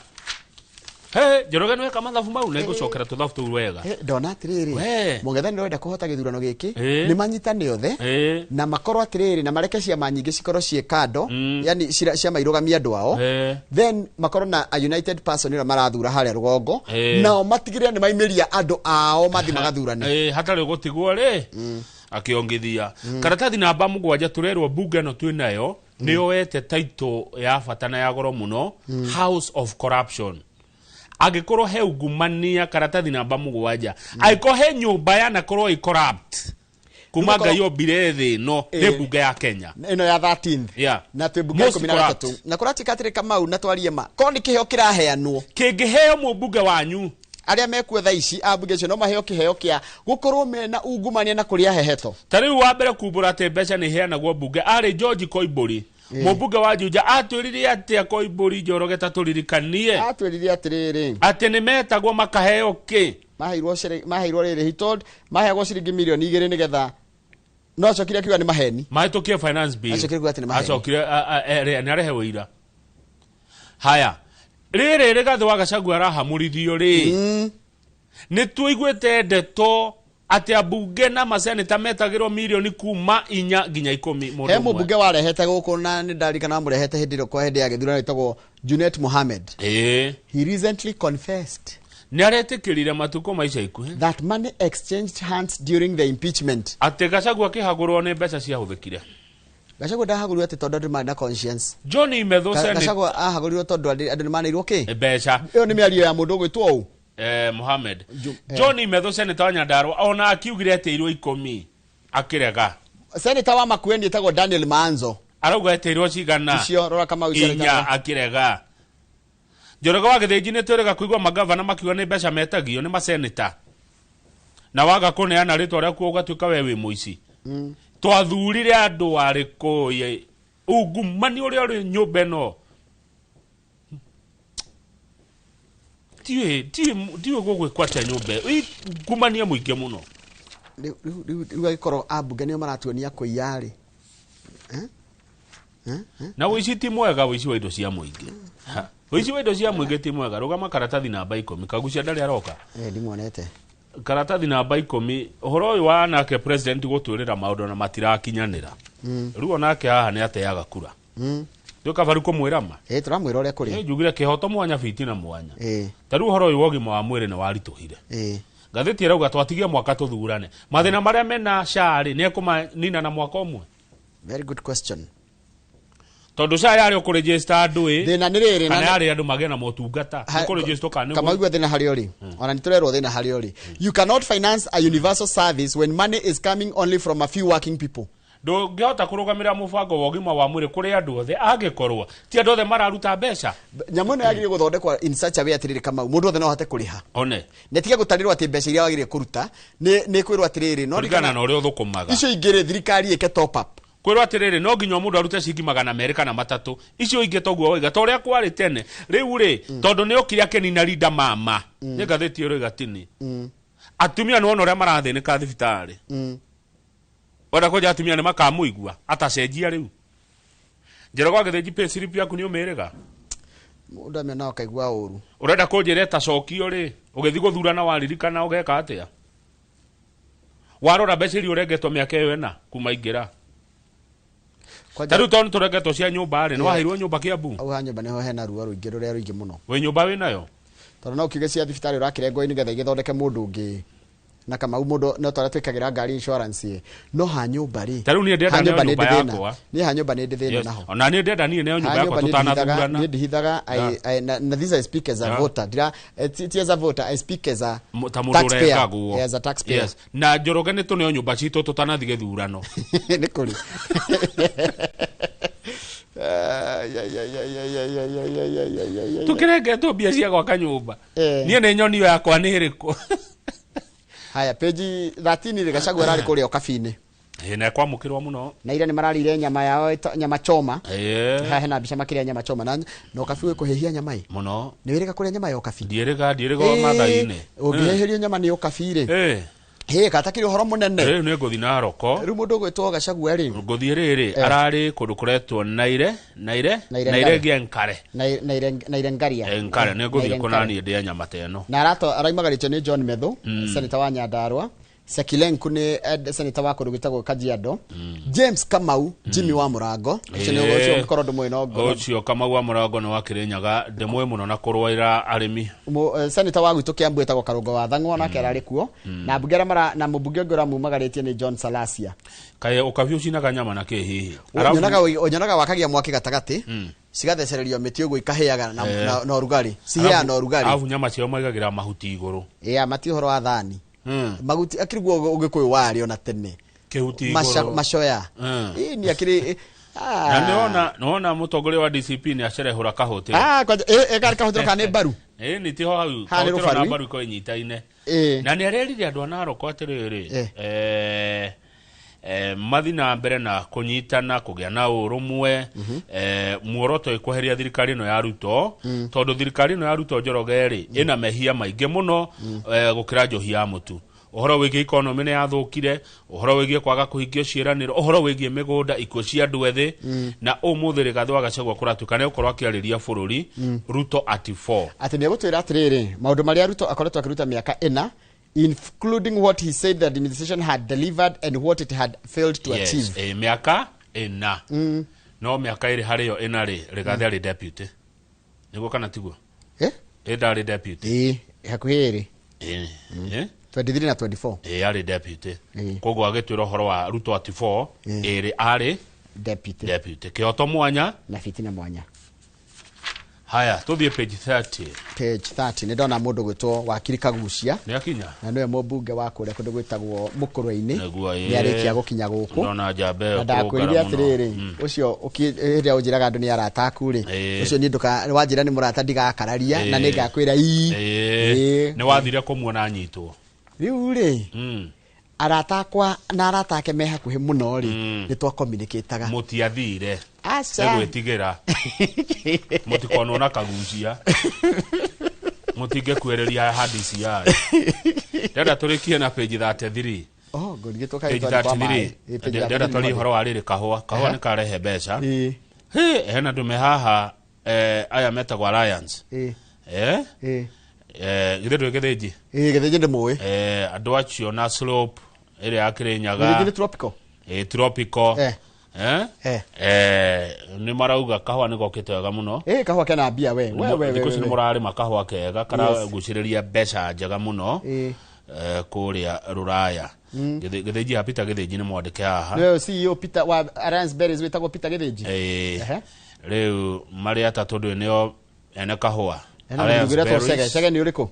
he Njoroge nĩ weka mathabu mau na igũcokera tũthabu tũu wega. Ndona atĩrĩrĩ, We. mũng'ethanĩro wenda kũhota gĩthurano gĩkĩ, nĩ manyitane othe na makorwo atĩrĩrĩ, na mareke ciama nyingĩ cikorwo ciĩ kando, yani ciama irũgamie andũ ao. Then makorwo na a united person ĩrĩa marathura harĩa rũgongo. Nao matigĩrĩre nĩ maimĩria andũ ao mathi magathurane. Hatarĩ gũtigwo rĩ akĩongithia karatathi namba 7, tũrerwo mbunge ĩno twĩ nayo nĩ yoete title ya bata na ya goro mũno, House of Corruption. Angĩkorwo he ungumania, karatathi namba 7, angĩkorwo he nyũmba yanakorwo ĩ corrupt. Kuma Rĩu Ngai ombire thĩ ĩno nĩ mbunge ya Kenya. Ĩno ya 13th. Yeah. Na twĩ mbunge Most 13. corrupt. Na kũratuĩka atĩrĩ, Kamau, na twarie ma, korwo nĩ kĩheo kĩraheanwo, Kĩngĩheo mũmbunge wanyu. Arĩa mekuo thaa ici a mbunge icio no maheo kĩheo kĩa gũkorwo mena ungumania na kũrĩa heheto. Ta rĩu wa mbere kumbũra atĩ mbeca nĩ iheanagwo mbunge arĩ George Koimbũri, mũmbunge wa Juja. Atwĩrire atĩa Koimbũri Njoroge? Ta tũririkanie. Atwĩrire atĩrĩrĩ, atĩ nĩ metagwo makaheo kĩ? Maheirwo rĩrĩ, he told, maheagwo ciringi 2 mirioni nĩgetha, no acokire akiuga nĩ maheni. Mahĩtũkie finance bill. Acokire kuuga atĩ nĩ maheni. Acokire nĩ arehe wĩira. Haya, rĩrĩ Rigathĩ wa Gachagua arahamũrithio rĩ, nĩ tuiguĩte ndeto atĩ ambunge na maseneta metagĩrwo mirioni kuma 4 nginya 10 mũndũ He ũmwe. Mũmbunge warehete gũkũ na nĩ ndarikana amũrehete hĩndĩ ĩrĩa kwa hĩndĩ ya gĩthurano, ĩtagwo Junet Mohammed. He recently confessed Nĩ aretĩkĩrire matukũ ma ica ikuhĩ that money exchanged hands during the impeachment. Atĩ Gachagua akĩhagũrwo nĩ mbeca ciahũthĩkire. Gachagua ndahagũrirwo atĩ tondũ andũ marĩ na conscience. John Methu Gachagua ahagũrirwo tondũ andũ nĩ maneirwo kĩ. Mbeca. Ĩyo nĩ mĩario ya mũndũ ũgwĩtwo ũũ. Mohamed John Methu, senator wa Nyandarua, ona akiugire atĩirwo 10 akĩrega. Senator wa Makueni ĩtagwo Daniel Manzo. Arauga atĩirwo cigana? Icio rora, Kamau. 4, akĩrega. Njoroge wa Gĩthĩnji, nĩ twĩrĩga kũigua magavana makiuga nĩ mbeca metagio nĩ maseneta, na waga kũneana rĩtwa rĩaku ũgatuĩka we wĩ mũici. Twathurire andũ arĩkũ? Ungumani ũrĩa ũrĩ nyũmba ĩno, tiũĩ gũgwĩkwo atĩa nyũmba ĩyo. Ungumania mũingĩ mũno. Rĩu agĩkorwo ambunge nĩo maratuonia kũiya rĩ. Na ũici ti mwega, ũici wa indo cia mũingĩ. Ha, ũici wa indo cia mũingĩ ti mwega. Rũgama karatathi namba 10. Kagucia ndarĩ aroka. Ndimuonete. Karatathi namba 10, ũhoro ũyũ wa nake president gũtwĩrĩra maũndũ na matirakinyanĩra. Rĩu onake haha nĩ ateaga kura. Rĩu kabaru kũmwĩra ma. Tũramwĩra ũrĩa kũrĩ. Ĩ, njugire kĩhoto mwanya, bitina mwanya. Ta rĩu ũhoro ũyũ wa ũgima wa mwĩrĩ nĩ waritũhire. Ngathĩti ĩrauga twatigie mwaka tũthurane, mathĩna marĩa mena SHA rĩ, nĩ ekũmanina na mwaka ũmwe? Very good question. Tondũ SHA yarĩ ũkũregister andũ ĩ, Thĩna nĩ rĩrĩ, kana yarĩ andũ magĩe na motungata, nĩ kũregister kana nĩ Kamaigua, thĩna harĩa ũrĩ, ona nĩ tũrerwo thĩna harĩa ũrĩ, you cannot finance a universal service when money is coming only from a few working people. Ndũngĩhota kũrũgamĩrĩra mũbango wa ũgima wa mwĩrĩ kũrĩ andũ othe angĩkorwo ti andũ othe mararuta mbeca. Nyamũ ĩno yagĩrĩire gũthondekwo in such a way atĩrĩrĩ, Kamau, mũndũ othe no ahote kũrĩha. One. Na tiga gũtarĩrwo atĩ mbeca iria wagĩrĩire kũruta nĩ kwĩrwo atĩrĩrĩ, no Kũringana na ũrĩa ũthũkũmaga. Icio ingĩ rĩ, thirikari ĩke top up. Kwĩrwo atĩrĩrĩ, no nginya mũndũ arute ciringi 200 kana 300, icio ingĩ toguo waiga ta ũrĩa kwarĩ tene. Rĩu rĩ, tondũ nĩ okire akĩnina rinda mama, nĩ ngathĩti ĩro igatini atumia nĩ wona ũrĩa marathĩnĩka thibitarĩ. Wenda kwenja atumia nĩ makamũigua atacenjia. Rĩu Njoroge wa Gĩthĩnji, pay slip yaku nĩ ũmĩrĩga? Mũndũ amĩona akaigua ũru. Ũrenda kũnjĩra ĩtacokio rĩ, ũgĩthiĩ gũthurana waririkana ũgeka atĩa? Warora mbeca iria ũrengetwo mĩaka ĩyo 4 kuma ingĩra. Ta rĩu tondũ nĩ tũrengetwo cia nyũmba rĩ, nĩ waheirwo nyũmba Kĩambu? Hau ha nyũmba nĩho hena ruo rũingĩ, rũrĩa rũingĩ mũno. Wĩ nyũmba wĩnayo? Tondũ no kiuge cia thibitarĩ ũrakĩrengwo nĩgetha igĩthondeke mũndũ ũngĩ, na Kamau, mũndũ no twarĩa twĩkagĩra ngari insurance ĩ, no ha nyũmba rĩ, Ta rĩu niĩ ndĩrenda ha neo nyũmba nĩ nyũmba ndĩ thĩna. yakwa. Niĩ ha nyũmba nĩ ndĩ thĩna naho. Ona niĩ ndĩrenda niĩ neo nyũmba Ha yakwa nyũmba nĩ tũtanathurana. niĩ ndihithaga. Na this I speak as a voter, ndira ti as a voter, I speak as a Ta mũndũ taxpayer. ũrekagwo. Yeah, as a taxpayer. Yes. Na Njoroge, nĩ tũneo nyũmba citũ tũtanathiĩ gĩthurano. Nĩ kũrĩ. Ai, ai, ai, ai, ai, ai, ai, ai, ai, ai, ai, ai, ai. Tũkĩrengetwo mbia cia gwaka nyũmba. Niĩ nĩ nyonio yakwa nĩ ĩrĩkũ. Haya, page 13 rĩ, Gachagua ararĩ kũrĩa ũkabi-inĩ. Ĩ, na kwamũkĩrwo mũno. Na ira nĩ mararĩire nyama yao nyama choma. Haha hena mbica makĩrĩa nyama choma, na ũkabi wĩ kũhĩhia nyama ĩ. Mũno. Nĩ wĩrĩga kũrĩa nyama ya ũkabi? Ndiĩrĩga mathai-inĩ. Ũngĩhĩhĩrio nyama nĩ ũkabi rĩ, hĩ gatakĩrĩ ũhoro mũnene. Rĩu nĩ ngũthiĩ Naroko. Rĩu mũndũ ũgwĩtwo Gachagua rĩ, Ngũthiĩ rĩrĩ, ararĩ kũndũ kũretwo Naire Naire Naire. Naire Ngare. Nairengaria. Nkare nĩ ngũthiĩ Naire. kũna niĩ ndĩe nyama ta ĩno. Na araimagarĩtio nĩ John Methu, senator wa Nyandarua. Sekilenku nĩ senator wa kũndũ gwĩtagwo Kajiado. James Kamau Jimmy wa Mũrango, ũcio nĩ ũcio ũngĩkorwo ndũmũĩ no Ũcio Kamau wa Mũrango nĩ wa Kĩrĩnyaga, ndĩmũĩ mũno na kũrũĩra arĩmi. Senator wa gwitũ Kiambu ĩtagwo Karũngo wa Thang'wa, nake ararĩ kuo, na mbunge arĩa na mũmbunge ũngĩ ũramumagarĩtie nĩ John Salasia. Kaĩ ũkabi ũcinaga nyama na kĩ hihi? Nyonaga wakagia mwaki gatagatĩ, cigathecererio mĩtĩ ũguo ikahĩaga na ũrugarĩ, cihĩaga na ũrugarĩ. Arabu nyama ciao maigagĩra mahuti igũrũ. Yeah, mati ũhoro wa thani. Maguti akĩriguo ũgĩkũyũ warĩ ona tene. Kĩhuti igũrũ. Macoya. Ĩ ni akĩrĩ Na nĩwona nĩwona mũtongoria wa DCP nĩ acerehũra kahũtĩro. Ah, kwanja ĩ ĩ kahũtĩro kana nĩ mbaru. Ĩ nĩ tiho hau Haha nĩ kahũtĩro na rũbaru. mbaru ikorwo inyitaine. Ĩ. Na nĩ arerire andũ a Narok atĩrĩrĩ, mathi na mbere na kũnyitana kũgĩa na ũrũmwe, muoroto ĩkweheria thirikari ĩno ya Ruto, tondũ thirikari ĩno ya Ruto Njoroge rĩ ĩna mehia maingĩ mũno, gũkĩra njohi ya mũtu. Ũhoro wĩgiĩ economy nĩ yathũkire, ũhoro wĩgiĩ kwaga kũhingio ciĩranĩro, ũhoro wĩgiĩ mĩgũnda, ikuũ cia andũ ethĩ, na ũmũthĩ Rigathĩ wa Gachagua kũratuĩka nĩ gũkorwo akĩarĩria bũrũri Ruto at 4. Atĩ nĩ egũtwĩra atĩrĩrĩ, maũndũ marĩa Ruto akoretwo akĩruta mĩaka ĩna, including what he said the administration had delivered and what it had failed to achieve. Mĩaka ĩna, no mĩaka ĩrĩ harĩ yo ĩna rĩ, Rigathĩ arĩ deputy, nĩguo kana tiguo? Eh? Ĩ ndarĩ deputy? Ĩ hakuhĩ ĩrĩ. Ĩ, ĩ? 23 na 24. Ĩ arĩ deputy. Ĩ. Koguo agĩtwĩra ũhoro wa Ruto at 4, Ĩ. ĩrĩ arĩ deputy. Deputy. Kĩhoto mwanya na fitina mwanya. Haya, tũthiĩ page 30. Page 30 nĩ ndona mũndũ gwĩtwo Wakiri Kagucia. Nĩ akinya. Na nĩwe mũmbunge wa kũrĩa kũndũ gwĩtagwo Mũkũrwe-inĩ. Nĩguo, ĩ. Nĩ arĩkia gũkinya gũkũ. Ndona njamba ĩyo Na ndakwĩrire kũrũngara mũno. atĩrĩrĩ, ũcio hĩndĩ ĩrĩa ũnjĩraga andũ nĩ arata aku rĩ, ũcio niĩ ndũka wanjĩra nĩ mũrata ndigakararia, na nĩ ngakwĩra ii. Ĩ. Nĩ wathire kũmuona anyitwo? Rĩu rĩ, arata akwa na arata ake me hakuhĩ mũno rĩ, nĩ twakominikĩtaga. Mũtiathire? Aca. Nĩ gwĩtigĩra mũtikonwo na Kagucia, mũtingĩkuĩrĩria ha DCI. Ndĩrenda tũrĩkie na page 33. Oh, ngũrigĩtwo Page kaĩ twarĩ kwa 33. maĩ. Ĩ, page Ndĩrenda 33. twarie ũhoro wa rĩrĩ, kahũa. Kahũa nĩ karehe mbeca. Ĩ. Hĩ, hena ndũme haha, aya metagwo Alliance. Ĩ. Ĩ. Githĩ ndwĩ Gĩthĩnji? Ĩ, Gĩthĩnji ndĩmũĩ. Andũ acio na slope ĩrĩa ya Kĩrĩnyaga. Gĩthĩnji nĩ tropical. Ĩ, tropical. Eh. Nĩ marauga kahũa nĩ gokĩte wega mũno. Ĩ, kahũa kena mbia we. We we we. Thikũ ici nĩ we. mũrarĩma kahũa kega karagucĩrĩria mbeca njega mũno, kũrĩa rũraya. Gĩthĩnji ya Peter Gĩthĩnji nĩ mwandĩke haha. Nĩwe CEO Peter wa Alliance Berries wĩtagwo Peter Gĩthĩnji. Ĩ. Ehe. Rĩu marĩ atatũ ndũĩ nĩo ene kahũa. Hena Alliance mũndũ ũgwĩtwo Chege. Berries. Chege nĩ ũrĩkũ?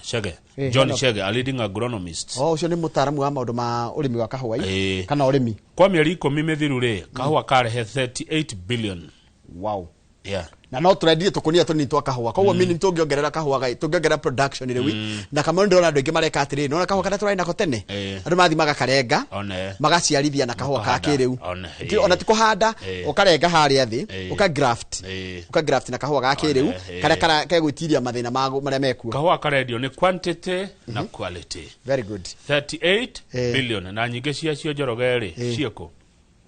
Chege. Eh, John hena- Chege, a leading agronomist. Oh, ũcio nĩ mũtaaramu wa maũndũ ma ũrĩmi wa kahũa Ĩ. kana ũrĩmi. Kwa mĩeri 10 mĩthiru rĩ, kahũa karehe 38 billion. Wow. Yeah. Na no tũrendire tũkũnia tũnini twa kahũa, koguo mini tũngĩongerera kahũa tũngĩongerera production rĩu, na kamwe ndĩrona andũ aingĩ mareka atĩrĩrĩ, nĩwona kahũa karĩa tũrarĩ nako tene, andũ mathiĩ magakarenga, One. magaciarithia na kahũa ka Makahanda. kĩrĩu. One, Ona ti kũhanda, ũkarenga harĩa thĩ, ũka graft, ũka graft na kahũa ga kĩrĩu karĩa kegwĩtiria mathĩna marĩa mekuo. Kahũa karendio nĩ quantity na quality. Very good. 38 billion, na nyingĩ ciacio Njoroge rĩ, ciĩkũ?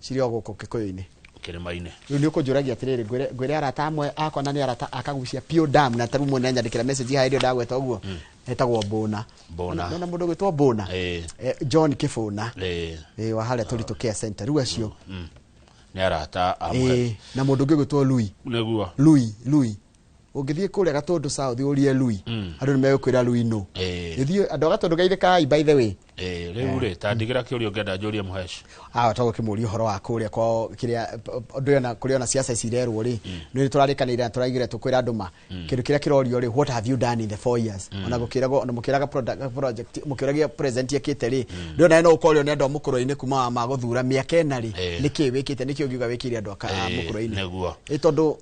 Cirĩ o gũkũ Kĩkũyũ-inĩ. Kĩrĩma-inĩ. Rĩu nĩ ũkũnjũragia atĩrĩrĩ, ngwĩre arata amwe akwa, na nĩ arata akagucia pure dam, na tarĩu mũndũ anyandĩkĩra message haha ĩrĩa ndagweta ũguo, etagwo Mbũna. Mbũna. Nona mũndũ ũgwĩtwo Mbũna? John Kĩbũna. Wa harĩa Tũritũ Care Center, rĩu acio Nĩ arata amwe. Na mũndũ ũngĩ ũgwĩtwo Lui. Nĩguo. Lui ũngĩthiĩ kũrĩa Gatũndũ South ũrie Lui, andũ nĩ megũkwĩra Lui no. Gĩthiĩ andũ a Gatũndũ geithĩkai, by the way. Rĩu rĩ, ta ndigĩra kĩũria ũngĩenda njũrie Mũhesh. Awa tũgũkĩmũria ũhoro wa kũrĩa kwao, kĩrĩa ndũ ona kũrĩa ona ciaca ici irerwo rĩ, nĩ tũrarĩkanĩire na tũraigire tũkwĩra andũ ma kĩndũ kĩrĩa kĩrorio rĩ, what have you done in the 4 years? Ona gũkĩragwo, ona mũkĩraga project, mũkĩũragia president ekĩte rĩ, ndĩ ona no ũkorio nĩ andũ a Mũkũrwe-inĩ kuma wa magũthura mĩaka 4 rĩ, nĩkĩ wĩkĩte, nĩkĩ ũngiuga wĩkĩire andũ a Mũkũrwe-inĩ? Ĩ tondũ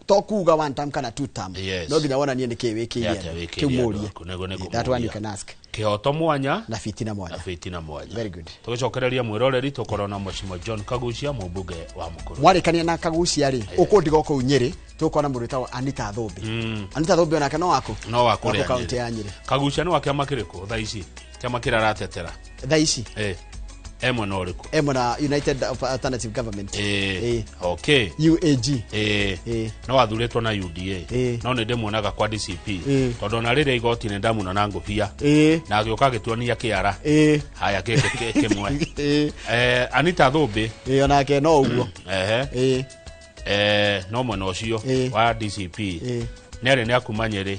to kuga one term kana two term, no nginya wonanie nĩkĩ wĩkĩire Nĩ atĩa andũ. wĩkĩire Kĩu andũ mũrie. aku, nĩguo nĩngũmũria. That one you can ask. Kĩhoto mwanya na fitina mwanya. Na fitina mwanya. Very good. Tũgĩcokereria mwĩroreri, tũkorwo na Mheshimiwa John Kagucia, mũmbunge wa Mũkũrwe. Mwarĩkania na Kagucia rĩ, ũkũndiga kũu Nyĩrĩ, tũkona mũndũ wĩtagwo Anita Thũmbĩ. Anita Thũmbĩ onake no waku? No wa kũrĩa kaunti Nyĩrĩ. ya Nyĩrĩ. Kagucia nĩ wa kĩama kĩrĩkũ thaa ici, kĩama kĩrĩa aratetera? Thaa ici? E mwena ũrĩkũ? E mwena United Alternative Government. Okay. UAG. No wathurĩtwo na UDA, no nĩ ndĩmuonaga kwa DCP, tondũ ona rĩrĩa igoti nĩ ndamuona na ngũbia na agĩũka agĩtuonia kĩara. Haya, gĩkĩ kĩmwe. Anita Thũmbĩ. Ĩ, onake no ũguo. Ehe. No mwena ũcio wa DCP. Nĩ arĩ nĩ akuma Nyĩrĩ,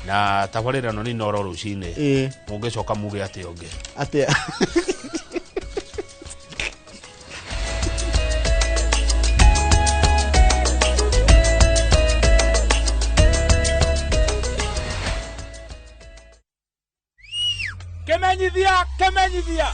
na tabarĩra ĩno nĩ Inoro rũcinĩ. Mũngĩcoka muge atĩa ũngĩ? Atĩa? Kemenyithia, kemenyithia.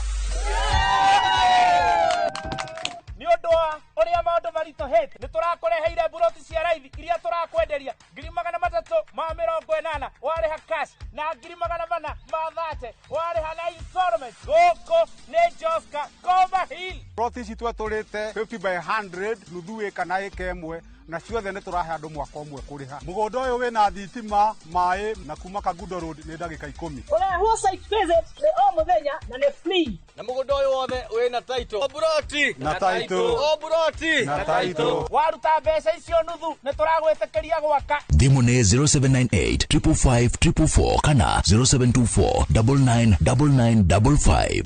Tũritũhĩte nĩ tũrakũreheire mburoti cia raithi iria tũrakwenderia 380,000 warĩha cash na 430,000 warĩha na installment. Gũkũ nĩ Joska Koma Hill. Ploti ici twetũrĩte 50 by 100, nuthu ĩka na ĩka ĩmwe, na ciothe nĩ tũrahe andũ mwaka ũmwe kũrĩha. Mũgũnda ũyũ wĩna thitima, maĩ, na kuma Kangundo Road nĩ ndagĩka 10. Ũrehwo site visit nĩ o mũthenya na nĩ free. Na mũgũnda ũyũ wothe wĩna title. O buroti na title. O buroti na title. Waruta mbeca icio nuthu nĩ tũragwĩtĩkĩria gwaka. Thimũ nĩ 0798 555 444 kana 0724 999955.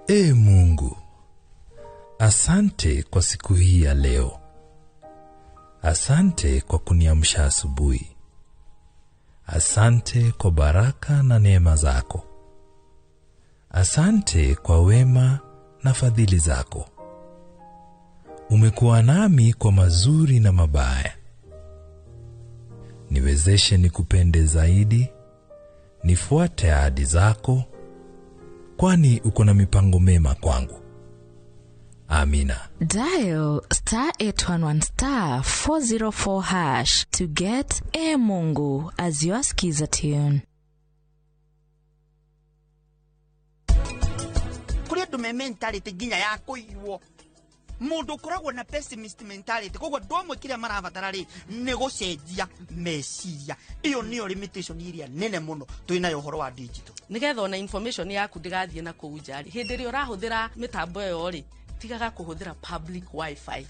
Ee Mungu, asante kwa siku hii ya leo. Asante kwa kuniamsha asubuhi. Asante kwa baraka na neema zako. Asante kwa wema na fadhili zako. Umekuwa nami kwa mazuri na mabaya. Niwezeshe nikupende zaidi, nifuate ahadi zako, kwani uko na mipango mema kwangu. Amina. Dial star 811 star 404 hash to get E Mungu as your skiza tune. Kuri andu me mentality nginya ya kuiywo. Mundu ukoragwo na pessimist mentality, koguo andu amwe kiria marabatara ri ni gucenjia meciria. Iyo niyo limitation iria nene muno twinayo uhoro wa digital. Nigetha ona information yaku ndigathie na kuu nja ri, hindi ria urahuthira mitambo iyo ri, tigaga kuhuthira public wifi.